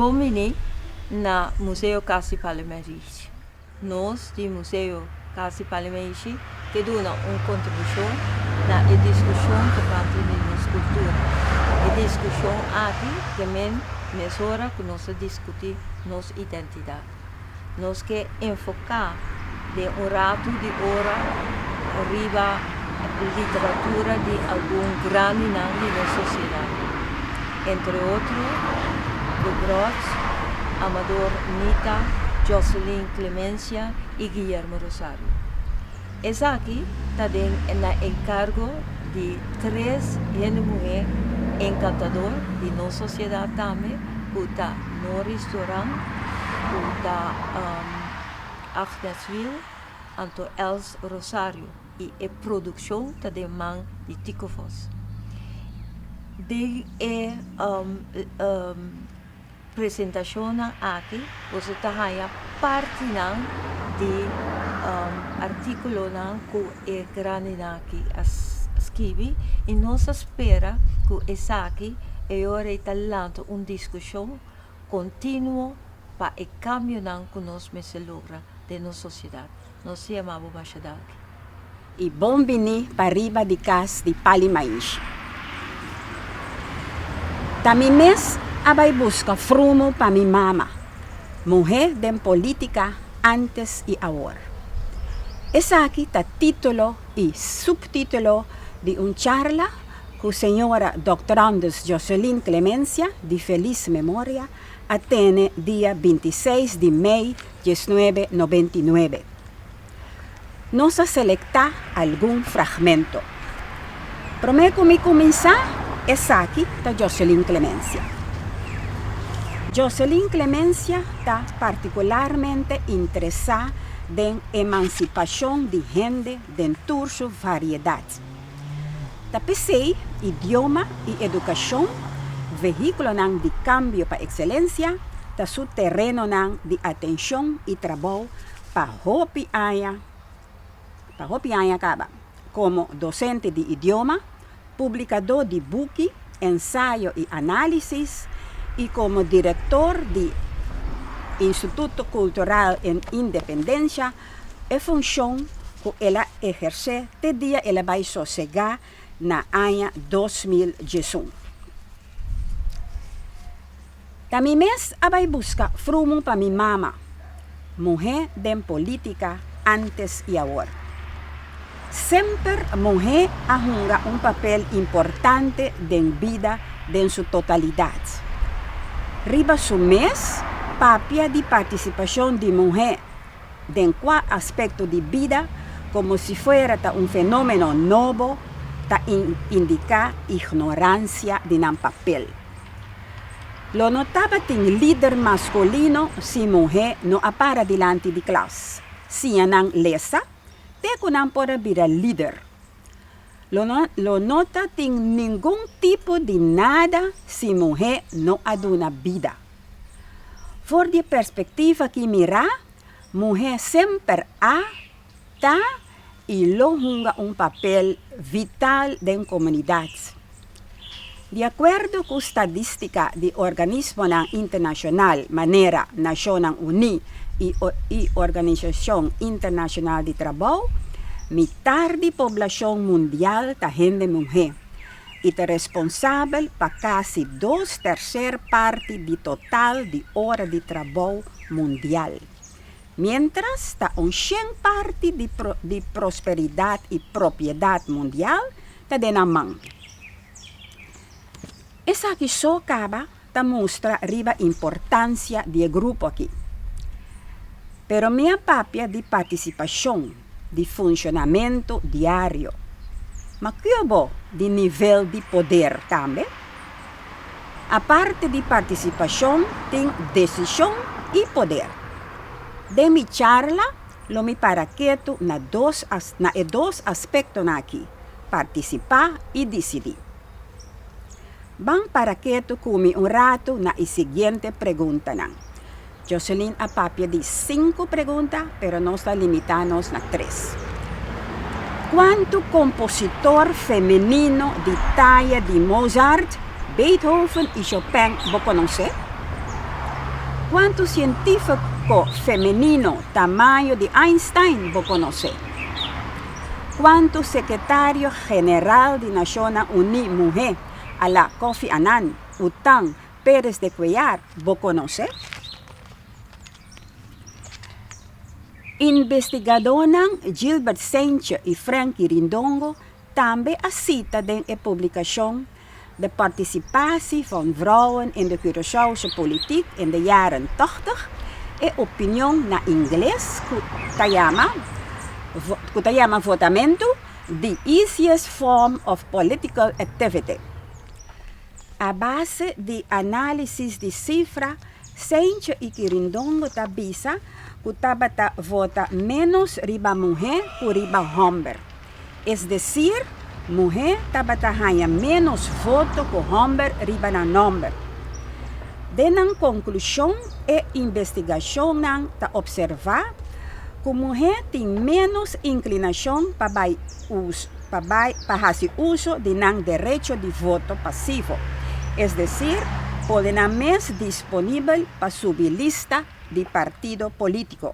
Bon bini na Museo Kas di Palemerishi. Nos di Museo Kas di Palemerishi ke duna un kontribushon na e diskushon tokante di nos kultura. E diskushon aki ke men mesora ku nos ta diskutí nos identidat. Nos ke enfoká den un ratu di ora riba literatura di algun grandinan di nos sosiedat, entre otro Debrot, Amador Nita, Joselin Clemencia i Guillermo Rosario. Esaki ta den na enkargo di tres hende muhé enkantador di nos sosiedat tambe ku ta Noris Doran, ku ta Agnes Wiel, anto Els Rosario i e produkshon ta den man di Tico Vos. Den e presentashonnan aki boso ta haña partinan di artíkulonan ku e grandinan aki a skibi i nos a spera ku esaki e ora ei ta lanta un diskushon kontinuo pa e kambionan ku nos mester logra den nos sosiedat. Nos ta yama bo masha danki. I bon bini pa riba di kas di Pali Maishi. Ta mi mes a bai buska frumu pa mi mama, muhé den polítika antes i awor. Esaki ta título i suptítulo di un charla ku señora Doctorandus Joselin Clemencia di felis memoria a tene dia bintiseis di mei diesnuebe nobenta i nuebe. Nos a selektá algun fragmento. Promé ku mi kuminsá, esaki ta Joselin Clemencia. Joselin Clemencia ta partikularmente interesá den emansipashon di hende den tur su variedat. Ta p'esei idioma i edukashon, vehíkulonan di kambio pa ekselensia, ta su terenonan di atenshon i trabou pa hopi aña pa hopi aña kaba komo dosente di idioma, publikadó di buki, ensayo i análisis i komo direktor di Instituto Kultural en Independensha, e funshon ku el a ehersé te dia el a bai sosegá na aña 2011. Ta mi mes a bai buska frumu pa mi mama, muhé den polítika ántes i awor. Semper muhé a hunga un papel importante den bida den su totalidat. Riba su mes, papia di partisipashon di muhé den kua aspekto di bida komo si fuera ta un fenómeno nobo ta indiká ignoransia di nan papel. Lo no tabatin lider maskulino si muhé no a para dilanti di klas, siña nan lesa te ku nan por a bira lider. Lo no lo no ta tin ningun tipo di nada si muhé no a duna bida. For di e perspektiva ki mirá, muhé semper a, ta i lo hunga un papel vital den komunidat. Di akuerdo ku stadistika di organismonan internashonal manera Nashonnan Uní i i Organisashon Internashonal di Trabou, mitar di poblashon mundial ta hende muhé i ta responsabel pa kasi dos terser parti di total di ora di trabou mundial. Miéntras ta un shen parti di di prosperidat i propiedat mundial ta den nan man. Esaki so kaba ta mustra riba importansia di e grupo aki. Pero mi a papia di partisipashon, di funshonamentu diario. Ma kio bo di nivel di poder tambe? Aparte di partisipashon tin desishon i poder. Den mi charla lo mi para ketu na dos na e dos aspektonan aki, partisipá i disidí. Ban para ketu ku mi un ratu na e siguiente preguntanan. Joselin a papia di sinku pregunta, pero nos ta limitá nos na tres. Kuantu kompositor femenino di taya di Mozart, Beethoven i Chopin bo konosé? Kuantu sientífiko femenino tamaño di Einstein bo konosé? Kuantu sekretario general di Nashonnan Uní muhé a la Kofi Annan, U Thant, Pérez de Cuellar bo konosé? Investigadónan Gilbert Sentje i Franky Rindongo tambe a sita den e publikashon De participatie van vrouwen in de Curaçaose politiek in de jaren tachtig e opinion na ingles ku ta yama ku ta yama votamentu the easiest form of political activity. A base di análisis di sifra, Seintje i Kirindongo ta bisa ku tabata vota ménos riba muhé ku riba hòmber. Es desir, muhé tabata haña ménos voto ku hòmber riba nan nòmber. Den nan konklushon e investigashonnan ta opservá ku muhé tin ménos inklinashon pa bai pa bai pa hasi uso di nan derecho di voto pasivo, es desir, pone nan mes disponibel pa subi lista di partido polítiko.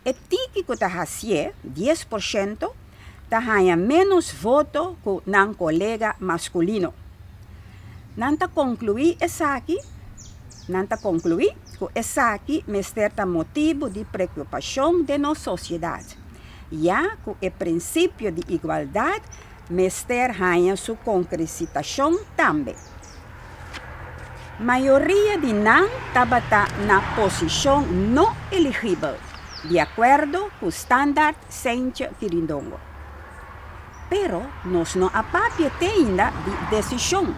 E tiki ku ta hasié, 10%, ta haña ménos voto ku nan kolega maskulino. Nan ta konkluí esaki Nan ta konkluí ku esaki mester ta motibu di preokupashon den nos sosiedat. Ya ku e prinsipio di igualdat mester haña su konkresitashon tambe. Mayoria di nan tabata na posishon no eligibel, di akuerdo ku standaard Seintje Kirindongo. Pero nos no a papia te ainda di desishon.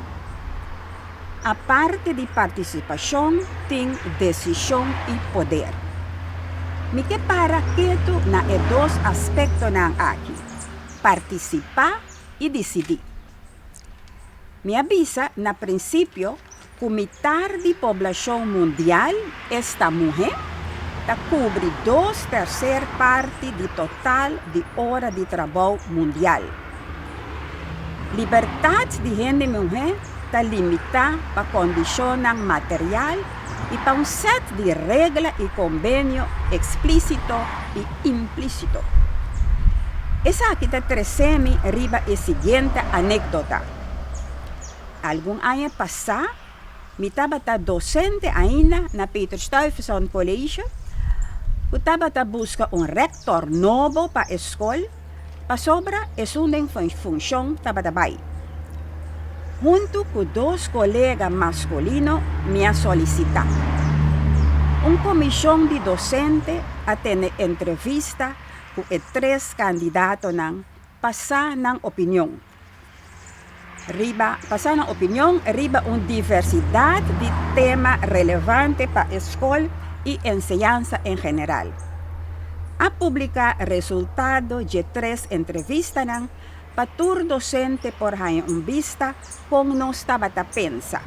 Aparte di partisipashon tin desishon i poder. Mi ke para ketu na e dos aspektonan aki, partisipá i disidí. Mi a bisa na prinsipio ku mitar di poblashon mundial, esta muhé, ta kubri dos terser parti di total di ora di trabou mundial. Libertat di hende muhé ta limitá pa kondishonnan material i pa un sèt di regla i kombenio eksplísito i implísito. Esaki ta trese mi riba e siguiente anékdota. Algun aña pasá mi tabata dosente ainda na Peter Stuyvesant College ku tabata buska un rèktor nobo pa e skol pasobra esun den funshon tabata bai. Huntu ku dos kolega maskulino mi a solisitá. Un komishon di dosente a tene entrevista ku e tres kandidatonan pa sa nan opinion riba pa sa nan opinion riba un diversidat di tema relevante pa e skol i enseñansa en general. A publiká resultado dje tres entrevistanan pa tur dosente por haña un bista kon nos tabata pensa.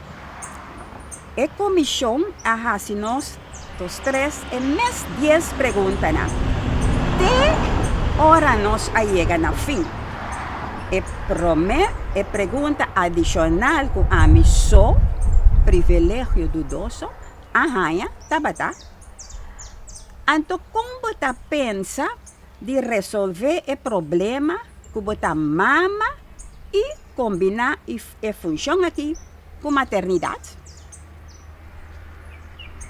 E komishon a hasi nos dos tres e mes dies preguntanan te ora nos a yega na fin. E promé e pregunta adishonal ku ami so, privilegio dudoso, a haña tabata, Anto kon bo ta pensa di resolvé e problema ku bo ta mama i kombiná e funshon aki ku maternidat?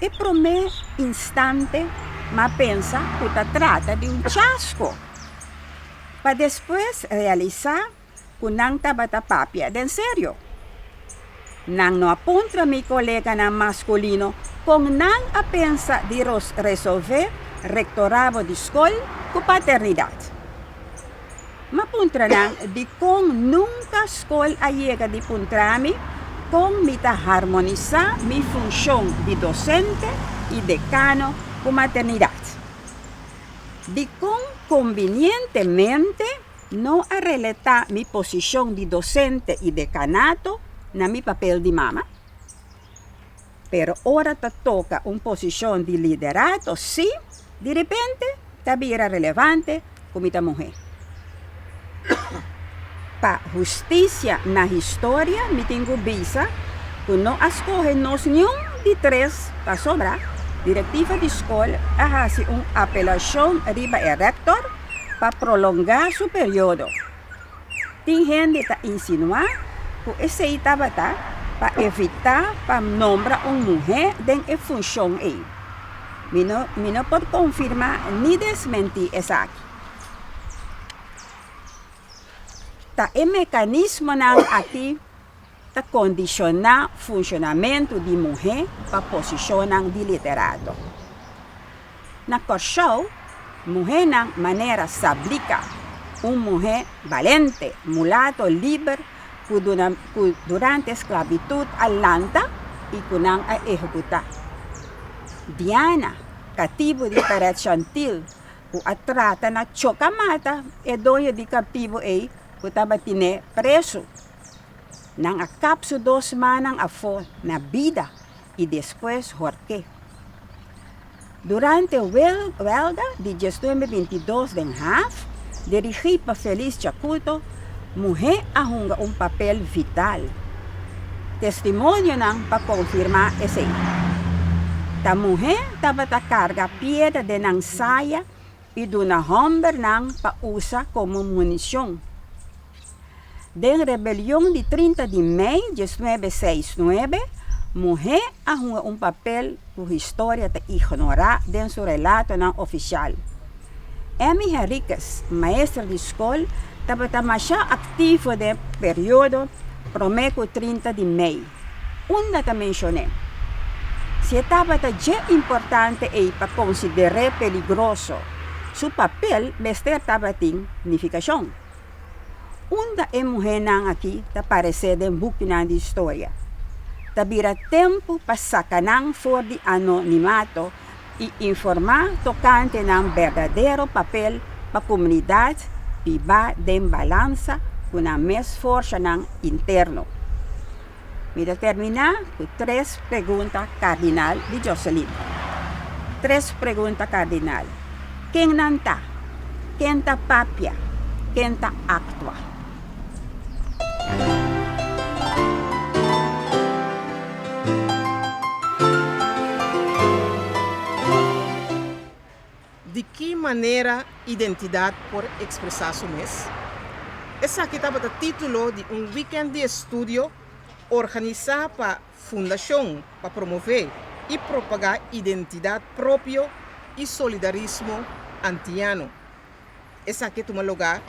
E promé instante m'a pensa ku ta trata di un chasko, pa despues realisá ku nan tabata papia den serio. Nan no a puntra mi koleganan maskulino kon nan a pensa di resolvé rektorado di skol ku paternidat. M'a puntra nan dikon nunka skol a yega di puntra mi kon mi ta harmonisá mi funshon di dosente i dekano ku maternidat. Dikon kombinientemente no a relatá mi posishon di dosente i dekanato na mi papel di mama? Pero ora ta toka un posishon di liderato sí, di repente ta bira relevante ku mi ta muhé. Pa hustisia na historia mi tin ku bisa ku no a skohe nos niun di tres pasobra direktiva di skol a hasi un apelashon riba e rektor pa prolongá su periodo. Tin hende ta insinuá ku esei tabata pa evitá pa nombra un muhé den e funshon ei. Mi no mi no por konfirmá ni desmentí esaki. Ta e mekanismonan aki ta kondishoná funshonamentu di muhé pa posishonnan di liderato. Na Kòrsou, muhénan manera Sablika, un muhé balente, mulato liber ku ku durante sklabitut a lanta i ku nan a ehekutá. Diana, katibu di Perret Chantil, ku a trata na choka mata e doño di kaptibu ei ku tabatin'é presu. Nan a kap su dos mannan afó na bida i despues hork'é. Durante welga di diesnuebe bintidos den haf, dirigí pa Feliz Chacuto, muhé a hunga un papel vital. Testimonionan pa konfirmá esei. Ta muhé tabata karga piedra den nan saya i duna hòmbernan pa usa komo munishon. Den rebelion di 30 di mei diesnuebe seis nuebe, muhé a hunga un papel ku historia ta ignorá den su relatonan ofisial. Emmy Henriquez, maestra di skol, tabata masha aktivo den periodo promé ku 30 di mei. Unda ta menshon'é? Si e tabata dje importante ei pa konsider'é peligroso, su papel mester tabatin nifikashon. Unda e muhénan akí ta paresé den bukinan di historia? Ta bira tempu pa saka nan for di anonimato i informá tokante nan berdadero papel pa komunidat bibá den balansa ku nan mes forshanan interno. Mi ta terminá ku tres pregunta kardinal di Joselin. Tres pregunta kardinal. Ken nan ta? Ken ta papia? Ken ta aktua? Di ki manera identidat por ekspresá su mes? Esaki tabata título di un wikènt di estudio organisá pa Fundashon pa promové i propagá identidat propio i solidarismo antiano. Esaki a tuma lugá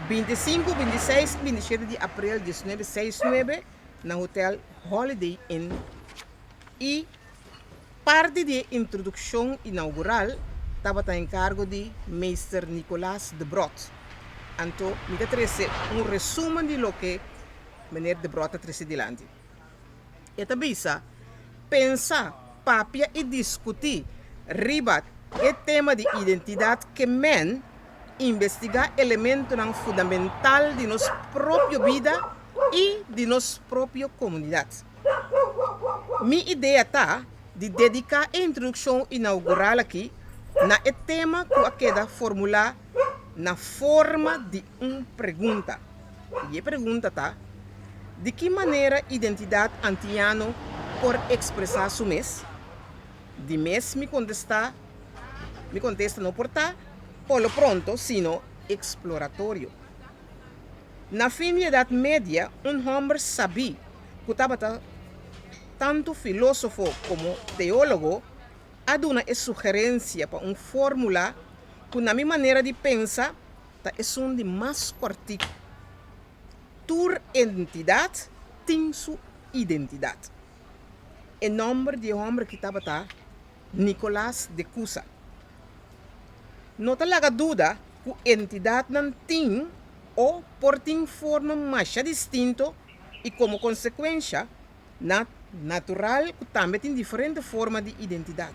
25, 26 i 27 di aprel 1969 na Hotel Holiday Inn i parti di e introdukshon inaugural tabata enkargo di Meester Nicolaas Debrot. Anto mi ta trese un resumen di loke meneer Debrot a trese dilanti. E ta bisa, Pensa, papia i diskutí riba e tema di identidat ke men investigá elementonan fundamental di nos propio bida i di nos propio komunidat. Mi idea ta di dediká e introdukshon inaugural akí na e tema ku a keda formulá na forma di un pregunta. I e pregunta ta, Di ki manera identidat antiano por ekspresá su mes? Di mes mi kontestá, mi kontesta no por ta por lo pronto sino eksploratorio. Na fin di Edat Media un hòmber sabí ku tabata tantu filósofo komo teólogo a duna e sugerensia pa un fórmula ku na mi manera di pensa ta esun di mas kòrtiku. Tur entidat tin su identidat. E nòmber di e hòmber ki tabata Nicolas de Cusa. No ta laga duda ku entidatnan tin o por tin forma masha distinto i komo konsekuensha na natural ku tambe tin diferente forma di identidat.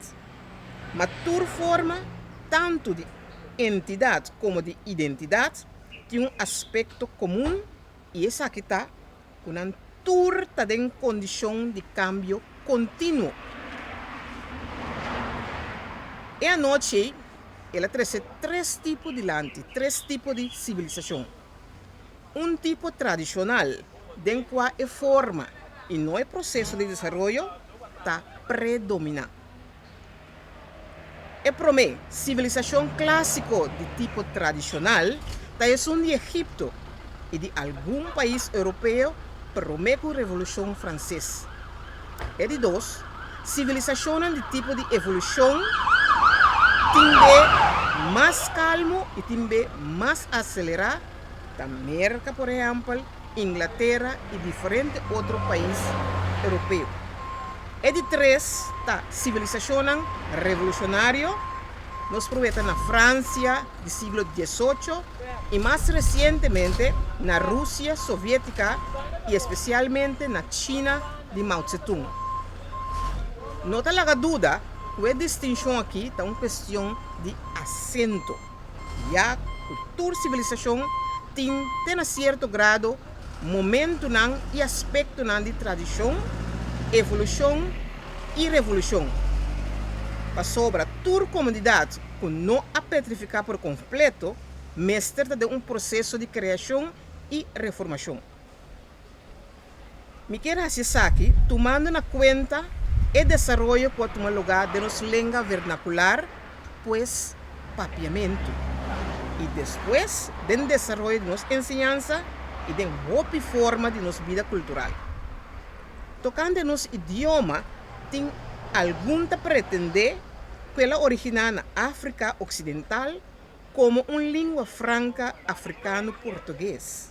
Ma tur forma, tantu di entidat komo di identidat, tin un aspekto komun i esaki ta ku nan tur ta den kondishon di kambio kontinuo. E anochi ei el a trese tres tipo dilanti, tres tipo di sivilisashon. Un tipo tradishonal den kua e forma i no e proseso di desaroyo ta predominá. E promé sivilisashon klásiko di tipo tradishonal ta esun di Egipto i di algun pais europeo promé ku Revolushon Franses. E di dos, sivilisashonnan di tipo di evolushon tin be mas kalmu i tin be mas aselerá, ta Merka por ehèmpel, Inglatera i diferente otro pais europeo. E di tres ta sivilisashonnan revolushonario, nos por weta na Fransia di siglo diesocho i mas resientemente na Rusia Soviétika i espesialmente na China di Mao Tse-tung. No ta laga duda ku e distinshon aki ta un kuestion di asento, ya ku tur sivilisashon tin te na sierto grado momentunan i aspektonan di tradishon, evolushon i revolushon. Pasobra tur komunidat ku no a petrifiká por kompleto mester ta den un proseso di kreashon i reformashon. Mi kier hasi esaki tumando na kuenta e desaroyo ku a tuma lugá den nos lenga vernakular, pues papiamentu, i despues den desaroyo di nos enseñansa i den hopi forma di nos bida kultural. Tokante nos idioma tin algun ta pretendé ku el a originá na Afrika Oksidental komo un lingua franka afrikano-portugues.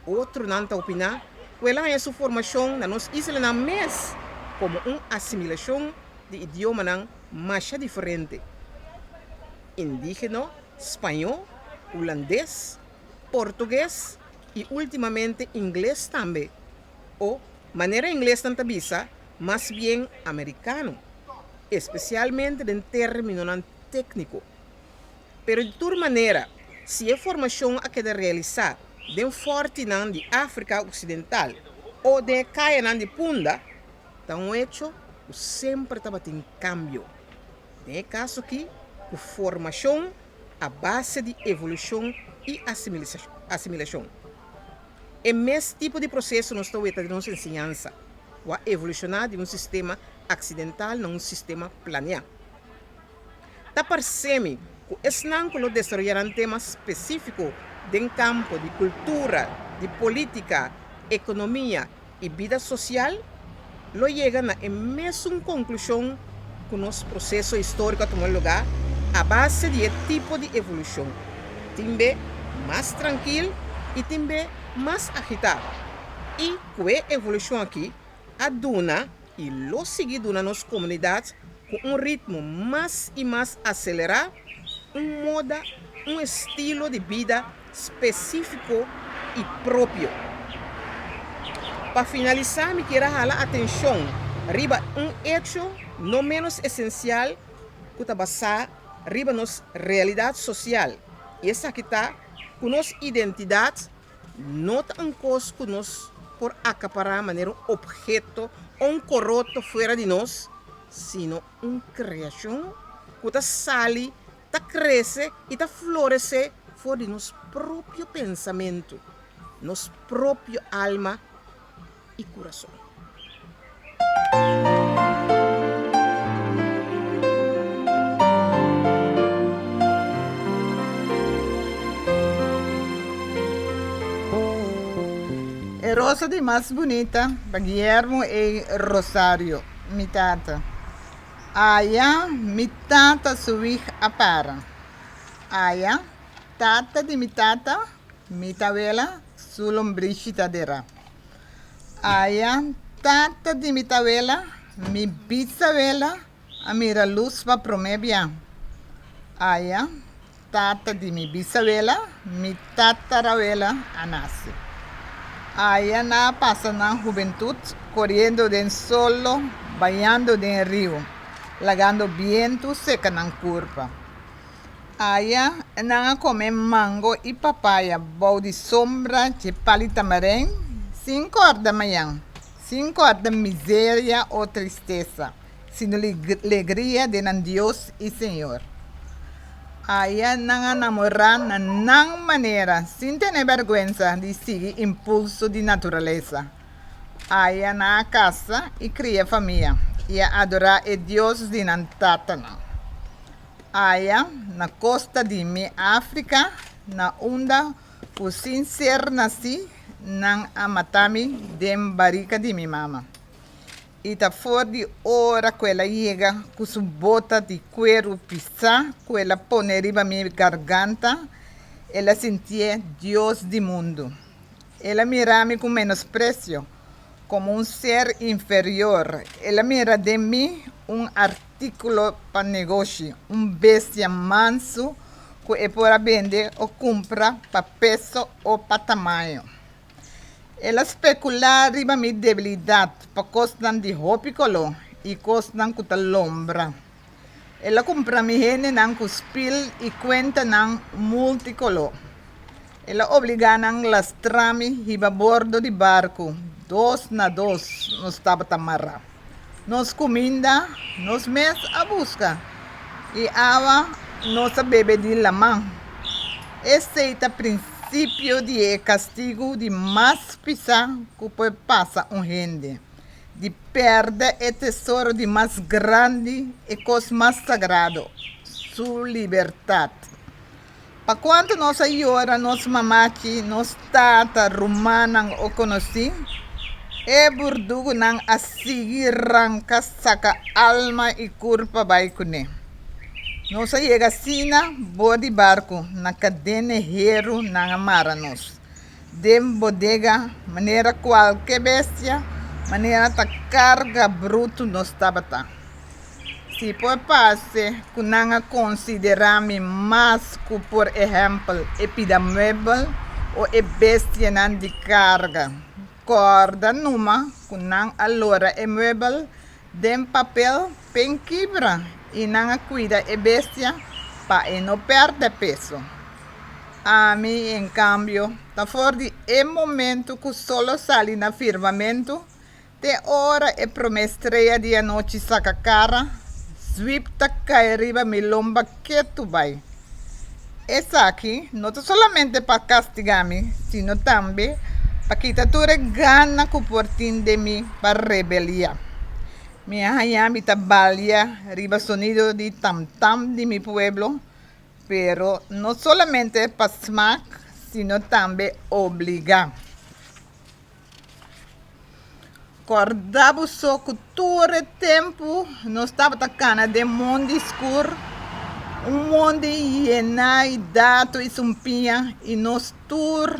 Otronan ta opiná ku el a haña su formashon na nos islanan mes komo un asimilashon di idiomanan masha diferente, indígeno, spañó, hulandes, portugues i últimamente ingles tambe, o, manera inglesnan ta bisa, mas bien amerikano, espesialmente den términonan tékniko. Pero di tur manera, si e formashon a keda realisá den fòrtinan di Afrika Oksidental o den e kayanan di Punda, ta un hecho ku semper tabatin kambio. Den e kaso akí, ku formashon a base di evolushon i asimilashon. E mes tipo di proseso nos ta weta den nos enseñansa, ku a evolushoná di un sistema aksidental na un sistema planeá. Ta parse mi ku esnan ku lo desaroyá nan tema spesífiko den kampo di kultura, di polítika, ekonomia i bida sosial lo yega na e mesun konklushon ku nos proseso históriko a tuma lugá a base di e tipo di evolushon, tin be mas trankil i tin be mas agitá, i ku e evolushon akí a duna i lo sigui duna nos komunidat ku un ritmo mas i mas aselerá, un moda, un estilo di bida spesífiko i propio. Pa finalisá mi kier a hala atenshon riba un echo no ménos esensial ku ta basá riba nos realidat sosial i esaki ta ku nos identidat no ta un kos ku nos por akapará manera un opheto o un koroto fuera di nos, sino un kreashon ku ta sali, ta krese i ta floresé for di nos propio pensamentu, nos propio alma i kurason. E rosa di mas bunita pa Guillermo E. Rosario, mi tata. Aya mi tata su wig a para. Aya tata di mi tata, mi tawela, su lombrishi ta dera. Aya tata di mi tawela, mi bisawela a mira lus pa prome bia. Aya tata di mi bisawela, mi tatarawela a nase. Aya nan a pasa nan hubentut koriendo den solo, bañando den riu, lagando bientu seka nan kurpa. Aya nan a kome mango i papaya bou di sombra dje pali tamarein sin kòrda mañan, sin kòrda miseria o tristesa, sino legria den nan Dios i Señor. Aya nan a namorá na nan manera, sin tene bèrgwensa di sigui impulso di naturalesa. Aya nan a kasa i kria famia. i a adorá e dios di nan tatanan. Aya, na kosta di mi Afrika, na unda ku sin ser nasí nan a mata mi den barika di mi mama. I ta for di ora ku el a yega ku su bota di kueru pisá ku el a pone riba mi garganta, el a sintié dios di mundu. El a mira mi ku menospresio, komo un ser inferior. El a mira den mi un artíkulo pa negoshi, un bestia mansu ku e por a bende o kumpra pa peso o pa tamaño. El a spekulá riba mi debilidat pa kosnan di hopi koló i kosnan ku ta lombra. El a kumpra mi hendenan ku spil i kuentanan multikoló. El a obligá nan lastra mi hiba bordo di barku, dos na dos nos tabata mará. Nos kuminda nos mes a buska i awa nos a bebe di laman. Esei ta prinsipio di e kastigu di mas pisá ku por pasa un hende, di pèrdè e tesoro di mas grandi, e kos mas sagrado, su libertat. Pa kuantu nos a yora nos mamachi, nos tata, rumannan o konosí, e burdugunan a sigui ranka saka alma i kurpa bai kuné. Nos a yega asina bo di barku, na kadena heru nan a mara nos, den bodega manera kualke bestia, manera ta karga brutu nos tabata. Si por parse ku nan a konsiderá mi mas ku por ehèmpel e pida muebel o e bestianan di karga, kòrda numa ku nan a lora e muebel den papel p'en kibra i nan a kuida e bestia pa e no pèrdè peso. Ami, en kambio, ta for di e momentu ku solo sali na firmamentu Te ora e promé strea di anochi saka kara, zwip ta kai riba mi lomba ketu bai. Esaki no ta solamente pa kastigá mi, sino tambe pa kita tur e gana ku por tin den mi pa rebeliá. Mi a haña mi ta balia riba sonido di tam-tam di mi pueblo, pero no solamente pa smak, sino tambe obligá. Kòrda bo so ku tur e tempu nos tabata kana den mondi skur, un mondi yená i datu i sumpiña i nos tur,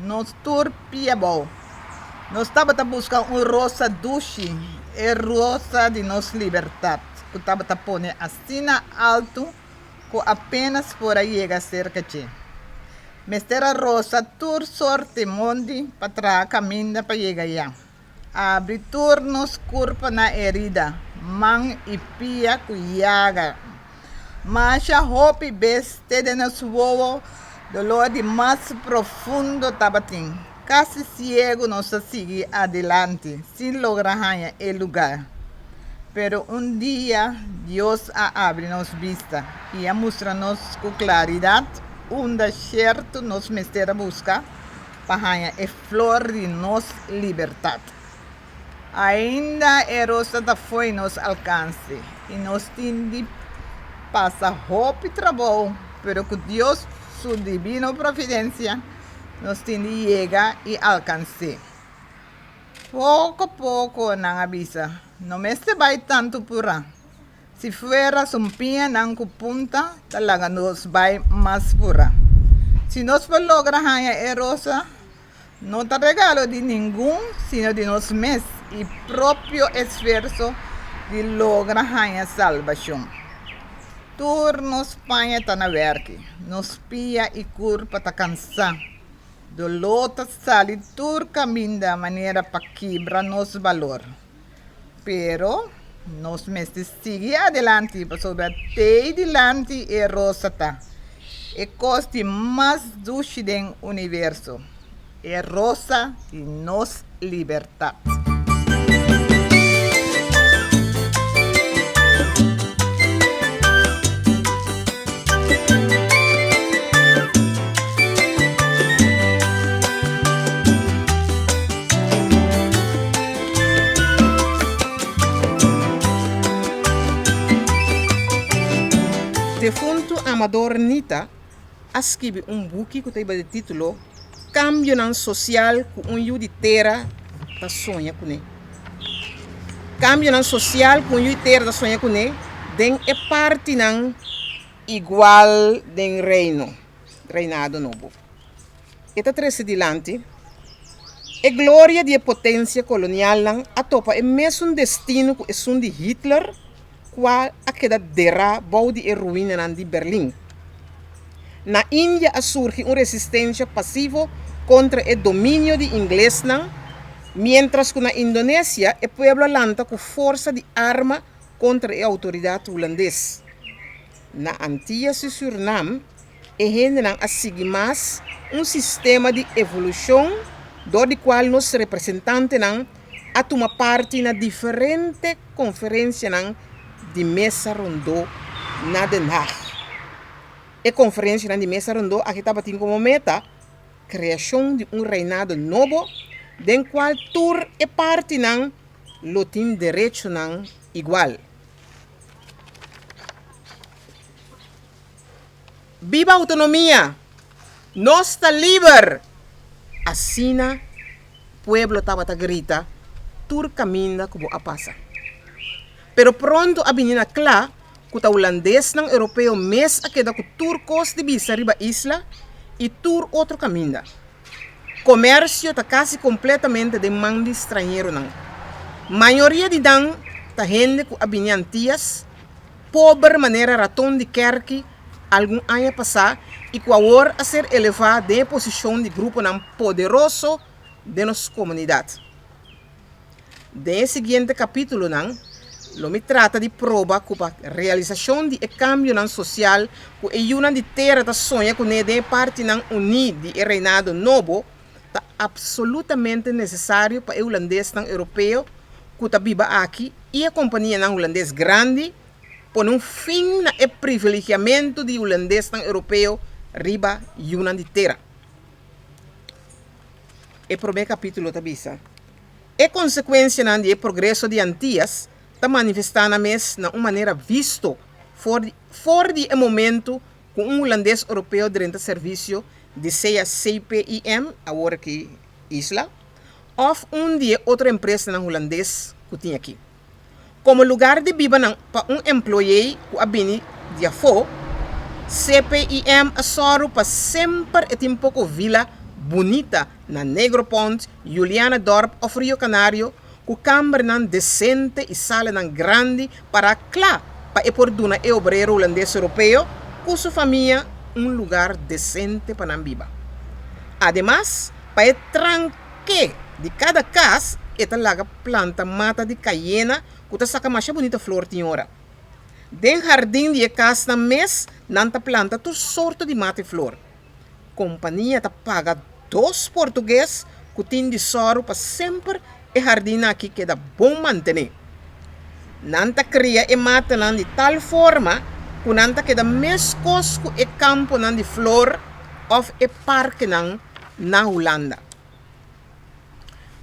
nos tur pia bou. Nos tabata buska un rosa dushi, e rosa di nos libertat ku tabata pone asina altu ku apenas por a yega serka dje. Mester a rosa tur sorte mondi pa traha kaminda pa yega ya. Abri tur nos kurpa na herida, man i pia ku yaga. Masha hopi bes te den nos wowo dolor di mas profundo tabatin. Kasi siegu nos a sigui adilanti sin logra haña e lugar. Pero un dia Dios a abri nos bista i a mustra nos ku klaridat unda sierto nos mester a buska pa haña e flor di nos libertat. Ainda e rosa ta fo'i nos alkanse i nos tin di pasa hopi trabou, pero ku Dios su divino providensia nos tin di yega i alkans'é. Poko poko, nan a bisa, no mester bai tantu purá. Si fuera sumpiñanan ku punta ta laga nos bai mas purá. Si nos por logra haña e rosa, no ta regalo di ningun sino di nos mes i propio esfuerso di logra haña salbashon. Tur nos paña ta na wèrki, nos pia i kurpa ta kansá. Doló ta sali tur kaminda manera pa kibra nos balor. Pero nos mester sigui adelanti pasobra tei dilanti e rosa ta e kos di mas dushi den universo, e rosa di nos libertat. Defuntu Amador Nita a skibi un buki ku ta riba di título Kambionan Sosial ku un yu di tera ta soña kuné. Kambionan sosial ku un yu di tera ta soña kuné den e partinan igual den Reino, Reinado Nobo. E ta trese dilanti e gloria di e potensia kolonialnan a topa e mesun destino ku esun di Hitler kua a keda derá bou di e ruinanan di Berlin. Na India a surgi un resistensia pasivo kontra e dominio di inglesnan, miéntras ku na Indonesia e pueblo a lanta ku forsa di arma kontra e outoridat hulandes. Na Antillas i Sürnam e hendenan a sigui mas un sistema di evolushon dor di kual nos representantenan a tuma parti na diferente konferensianan di mesa rondó na Den Haag. E konferensianan di mesa rondó aki tabatin komo meta kreashon di un reinado nobo den kual tur e partinan lo tin derechonan igual. Biba autonomia! Nos ta liber! Asina pueblo tabata grita tur kaminda ku bo a pasa. Pero pronto a bini na kla ku ta hulandesnan europeo mes a keda ku tur kos di bisa riba isla i tur otro kaminda. Komersio ta kasi kompletamente den man di strañeronan. Mayoria di nan ta hende ku a bini Antias, pober manera raton di kèrki algun aña pasá i ku awor a ser elevá den e posishon di gruponan poderoso den nos komunidat. Den e siguiente kapítulonan lo mi trata di proba ku pa realisashon di e kambionan sosial ku e yunan di tera ta soña kuné den e partinan uní di e reinado nobo ta apsolutamente nesesario pa e hulandesnan europeo ku ta biba aki i e kompanianan hulandes grandi pone un fin na e privilegiamentu di hulandesnan europeo riba yunan di tera. E promé kapítulo ta bisa, E konsekuensianan di e progreso di Antias ta manifestá nan mes na un manera visto for di for di e momentu ku un hulandes europeo drenta servisio di sea CPIM, awor aki Isla, òf un di e otro empresanan hulandes ku tin aki. Komo lugar di biba nan pa un employee ku a bini di afó, CPIM a sòru pa semper e tin poko vila bunita na Negropont, Julianadorp òf Rio Canario ku kambernan desente i salanan grandi pará kla pa e por duna e obrero hulandes europeo ku su famia un lugar desente pa nan biba. Ademas, pa e tranke di kada kas e ta laga planta mata di kayena ku ta saka masha bunita flor tin ora. Den hardin di e kasnan mes nan ta planta tur sorto di mata i flor. Kompania ta paga dos portugues ku tin di sòru pa semper e hardinnan aki keda bon mantené. Nan ta kria e matanan di tal forma ku nan ta keda meskos ku e kamponan di flor òf e parkenan na Hulanda.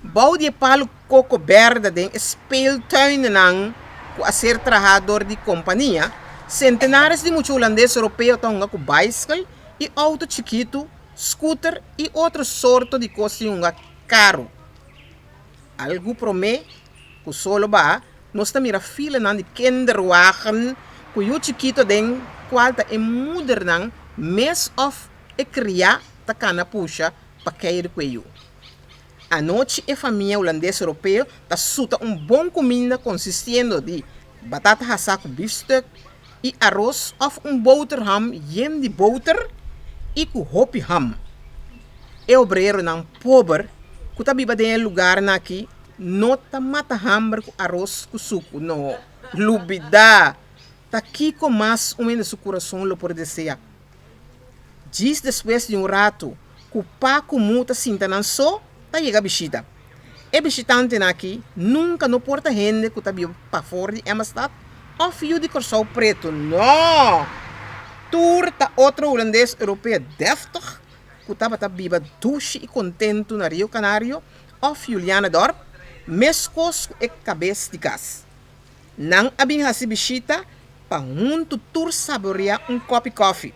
Bou di e palu koko berde den e speeltuinnan ku a ser trahá dor di kompania, sentenares di mucha hulandes europeo ta hunga ku baiskel i outo chikitu, skuter i otro sorto di kos di hunga karu. Algu promé ku solo baha, nos ta mira filanan di kinderwagen ku yu chikitu aden kual ta e moedernan mes òf e kriá ta kana pusha pa keiru ku e yu. Anochi e famia hulandes europeo ta suta un bon kuminda konsistiendo di batata hasá ku bifstuk i aros òf un boterham yen di boter i ku hopi ham. E obreronan pober ku ta biba den e lugarnan aki no ta mata hamber ku aros ku suku, no. Lubidá! Ta kiko mas un hende su kurason lo por deseá? Djis despues di un ratu ku Pa ku Mu ta sinta nan so, ta yega bishita. E bishitantenan aki nunka no por ta hende ku ta biba pafor di Emmastad òf yu di Kòrsou pretu, nò! Tur ta otro hulandes europeo dèftig ku tabata biba dushi i kontentu na Rio Canario òf Julianadorp, meskos ku e kabes di kas. Nan a bin hasi bishita. pa huntu tur saboreá un kòpi kòfi.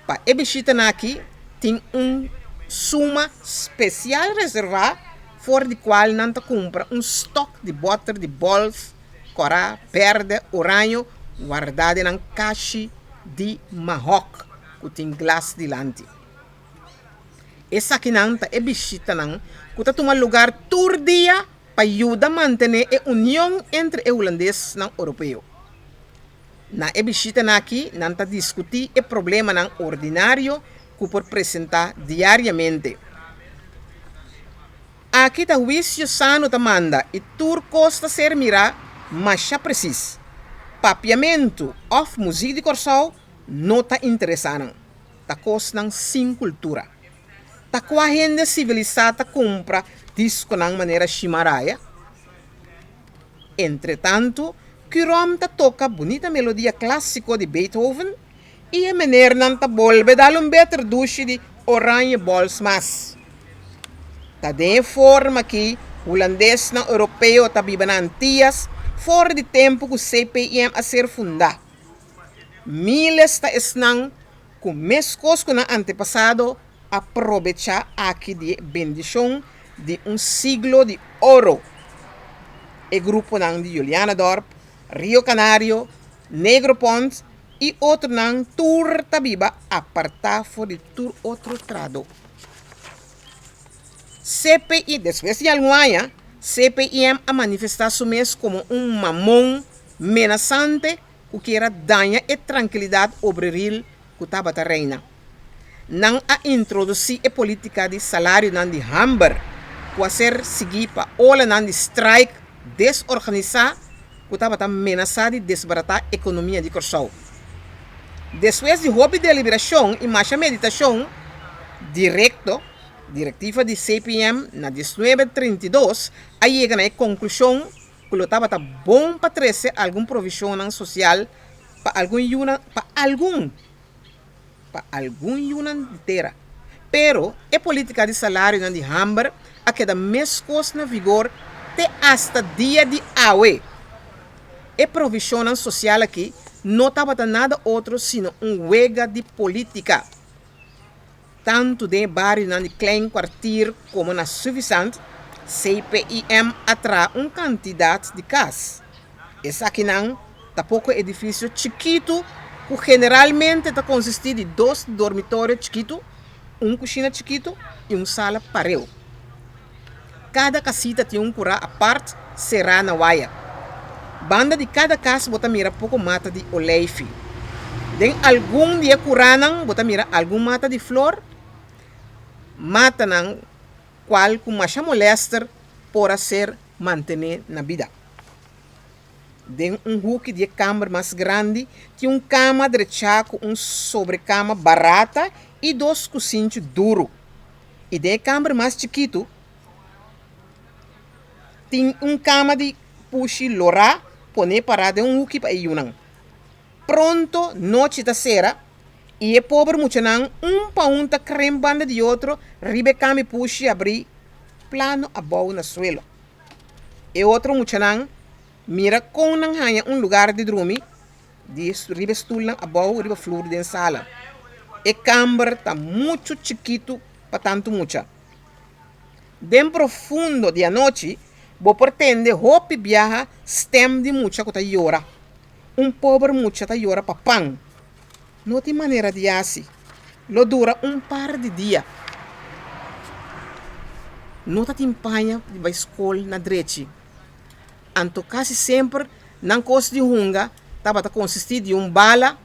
Pa e bishitanan aki tin un suma spesial reservá for di kual nan ta kumpra un stòk di bòter di bòls kòrá, bèrdè, oraño wardá den nan kashi di mahòk ku tin glas dilanti. Esakinan ta e bishitanan ku ta tuma lugar tur dia pa yuda mantené e union entre e hulandesnan oropeo. Na e bishitanan aki nan ta diskutí e problemanan ordinario ku por presentá diariamente. Aki ta huisio sano ta manda i tur kos ta ser mirá masha presis. Papiamentu òf muzik di Kòrsou no ta interesá nan. Ta kosnan sin kultura. Ta kua hende sivilisá ta kumpra diskonan manera Shimaraya? Entretantu, Curom ta toka bunita melodia klásiko di Beethoven i e menernan ta bolbe dal un beter dushi di Oranje Bols mas. Ta den e forma aki hulandesnan europeo ta biba na Antias for di tempu ku CPIM a ser fundá. Miles ta esnan ku meskos ku nan antepasado a probechá aki di e bendishon di un siglo di oro. E gruponan di Julianadorp, Rio Canario, Negropont i otronan tur ta biba apartá for di tur otro trado. CPI, Despues di algun aña, CPIM a manifestá su mes komo un mamon menasante ku kier a daña e trankilidat obreril ku tabata reina. Nan a introdusí e polítika di salarionan di hamber ku a ser siguí pa olanan di straik desorganisá ku tabata menasá di desbaratá ekonomia di Kòrsou. Despues di hopi deliberashon i masha meditashon direkto, direktiva di CPM na diesnuebe 32 a yega na e konklushon ku lo tabata bon pa trese algun provishonnan sosial pa algun yunan pa algun pa algun yunan di tera. Pero e politica di salarionan di hamber a keda mescos na vigor te hasta dia di awe. E provisionnan social aki no tabata nada otro sino un wega di politica. Tantu den e barionan di Klein Kwartier komo na Suffisant, CPIM a traha un kantidat di kas. Esakinan ta poko edifisio chikitu ku generalmente ta konsistí di dos dormitorio chikitu, un kushina chikitu i un sala pareu. Kada kasita tin un kurá apart será na waya. Banda di kada kas bo ta mira poko mata di oleifi. Den algun di e kuránan bo ta mira algun mata di flor, matanan kual ku masha molèster por a ser mantené na bida. Den un huki di e kamber mas grandi tin un kama drechá ku un sobrekama barata i dos kusinchi duru. I den e kamber mas chikitu tin un kama di pushi lorá poné pará den un huki pa e yunan. Pronto nochi ta sera i e pober muchanan un pa un ta krem banda di otro riba e kama i pushi abrí plano abou na suelo. E otro muchanan mira kon nan haña un lugar di drumi di riba e stulnan abou riba flur den sala. E kamber ta muchu chikitu pa tantu mucha. Den profundo di anochi bo por tende hopi biaha stem di mucha ku ta yora. Un pober mucha ta yora pa pan. No tin manera di hasi. Lo dura un par di dia. No ta tin paña di bai skol na drechi. Anto kasi semper nan kos di hunga tabata konsistí di un bala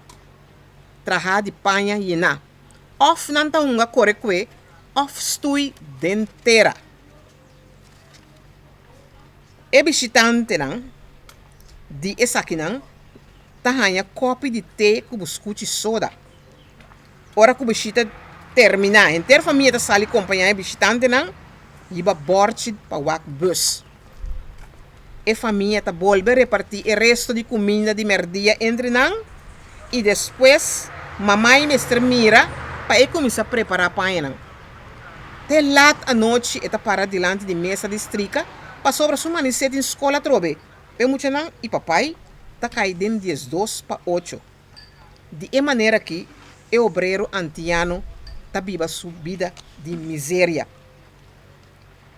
trahá di paña yená. Òf nan ta hunga kore kue òf stui den tera. E bishitantenan di esakinan ta haña kòpi di te ku buskuchi soda. Ora ku bishita terminá, henter famia ta sali kompañá e bishitantenan riba bòrchi pa wak bùs. E famia ta bolbe repartí e resto di kuminda di mèrdia entre nan i despues mamai mester mira pa e kuminsá prepará pañanan. Te lat anochi e ta para dilanti di mesa di strika pasobra su manisé tin skol atrobe. E muchanan i papai. ta kai den 12 pa 8. Di e manera akí e obrero antiano ta biba su bida di miseria.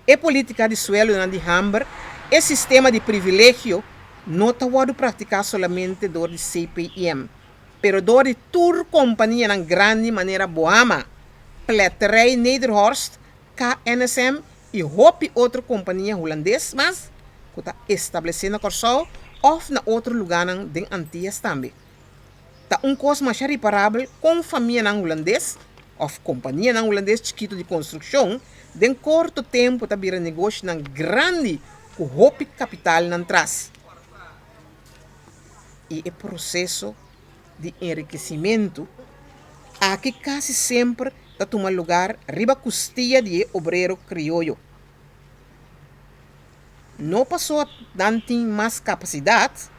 E polítika di sueldonan di hamber, e sistema di privilegio, no ta wòrdu praktiká solamente dor di CPIM, pero dor di tur kompanianan grandi manera Bohama, Pletterij Nederhorst, KNSM i hopi otro kompania hulandes mas ku ta establesé na Kòrsou òf na otro lugánan den Antias tambe. Ta un kos masha riparabel kon famianan hulandes òf kompanianan hulandes chikitu di konstrukshon den korto tempu ta bira negoshinan grandi ku hopi kapital nan tras. I e proseso di enrikesimentu aki kasi semper ta tuma lugar riba kustia di e obrero krioyo. No paso nan tin mas kapasidat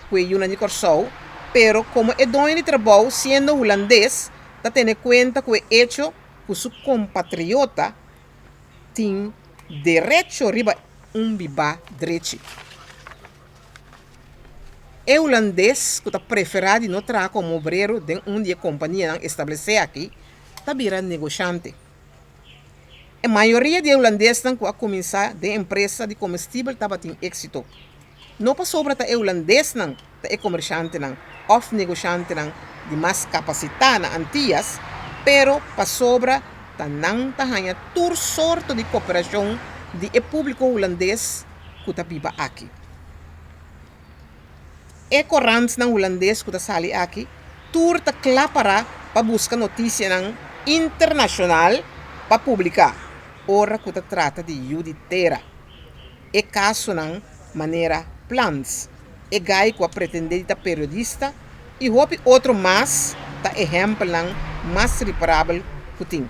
ku e yunan di Kòrsou, pero komo e doño di trabou siendo hulandes ta tene kuenta ku e echo ku su kompatriota tin derecho riba un bibá drechi. E hulandes ku ta preferá di no traha komo obrero den un di e kompanianan establesé aki ta bira negoshante. E mayoria di e hulandesnan ku a kuminsá den empresa di komestibel tabatin éksito. No pasobra ta e hulandesnan ta e komershantenan òf negoshantenan di mas kapasitá na Antias, pero pasobra ta nan ta haña tur sorto di koperashon di e públiko hulandes ku ta biba aki. E korantnan hulandes ku ta sali aki tur ta kla pará pa buska notisianan internashonal pa publiká ora ku ta trata di yu di tera. E kasonan manera Plans, e gai ku a pretendé di ta periodista i hopi otro mas ta ehèmpelnan mas riparabel ku tin.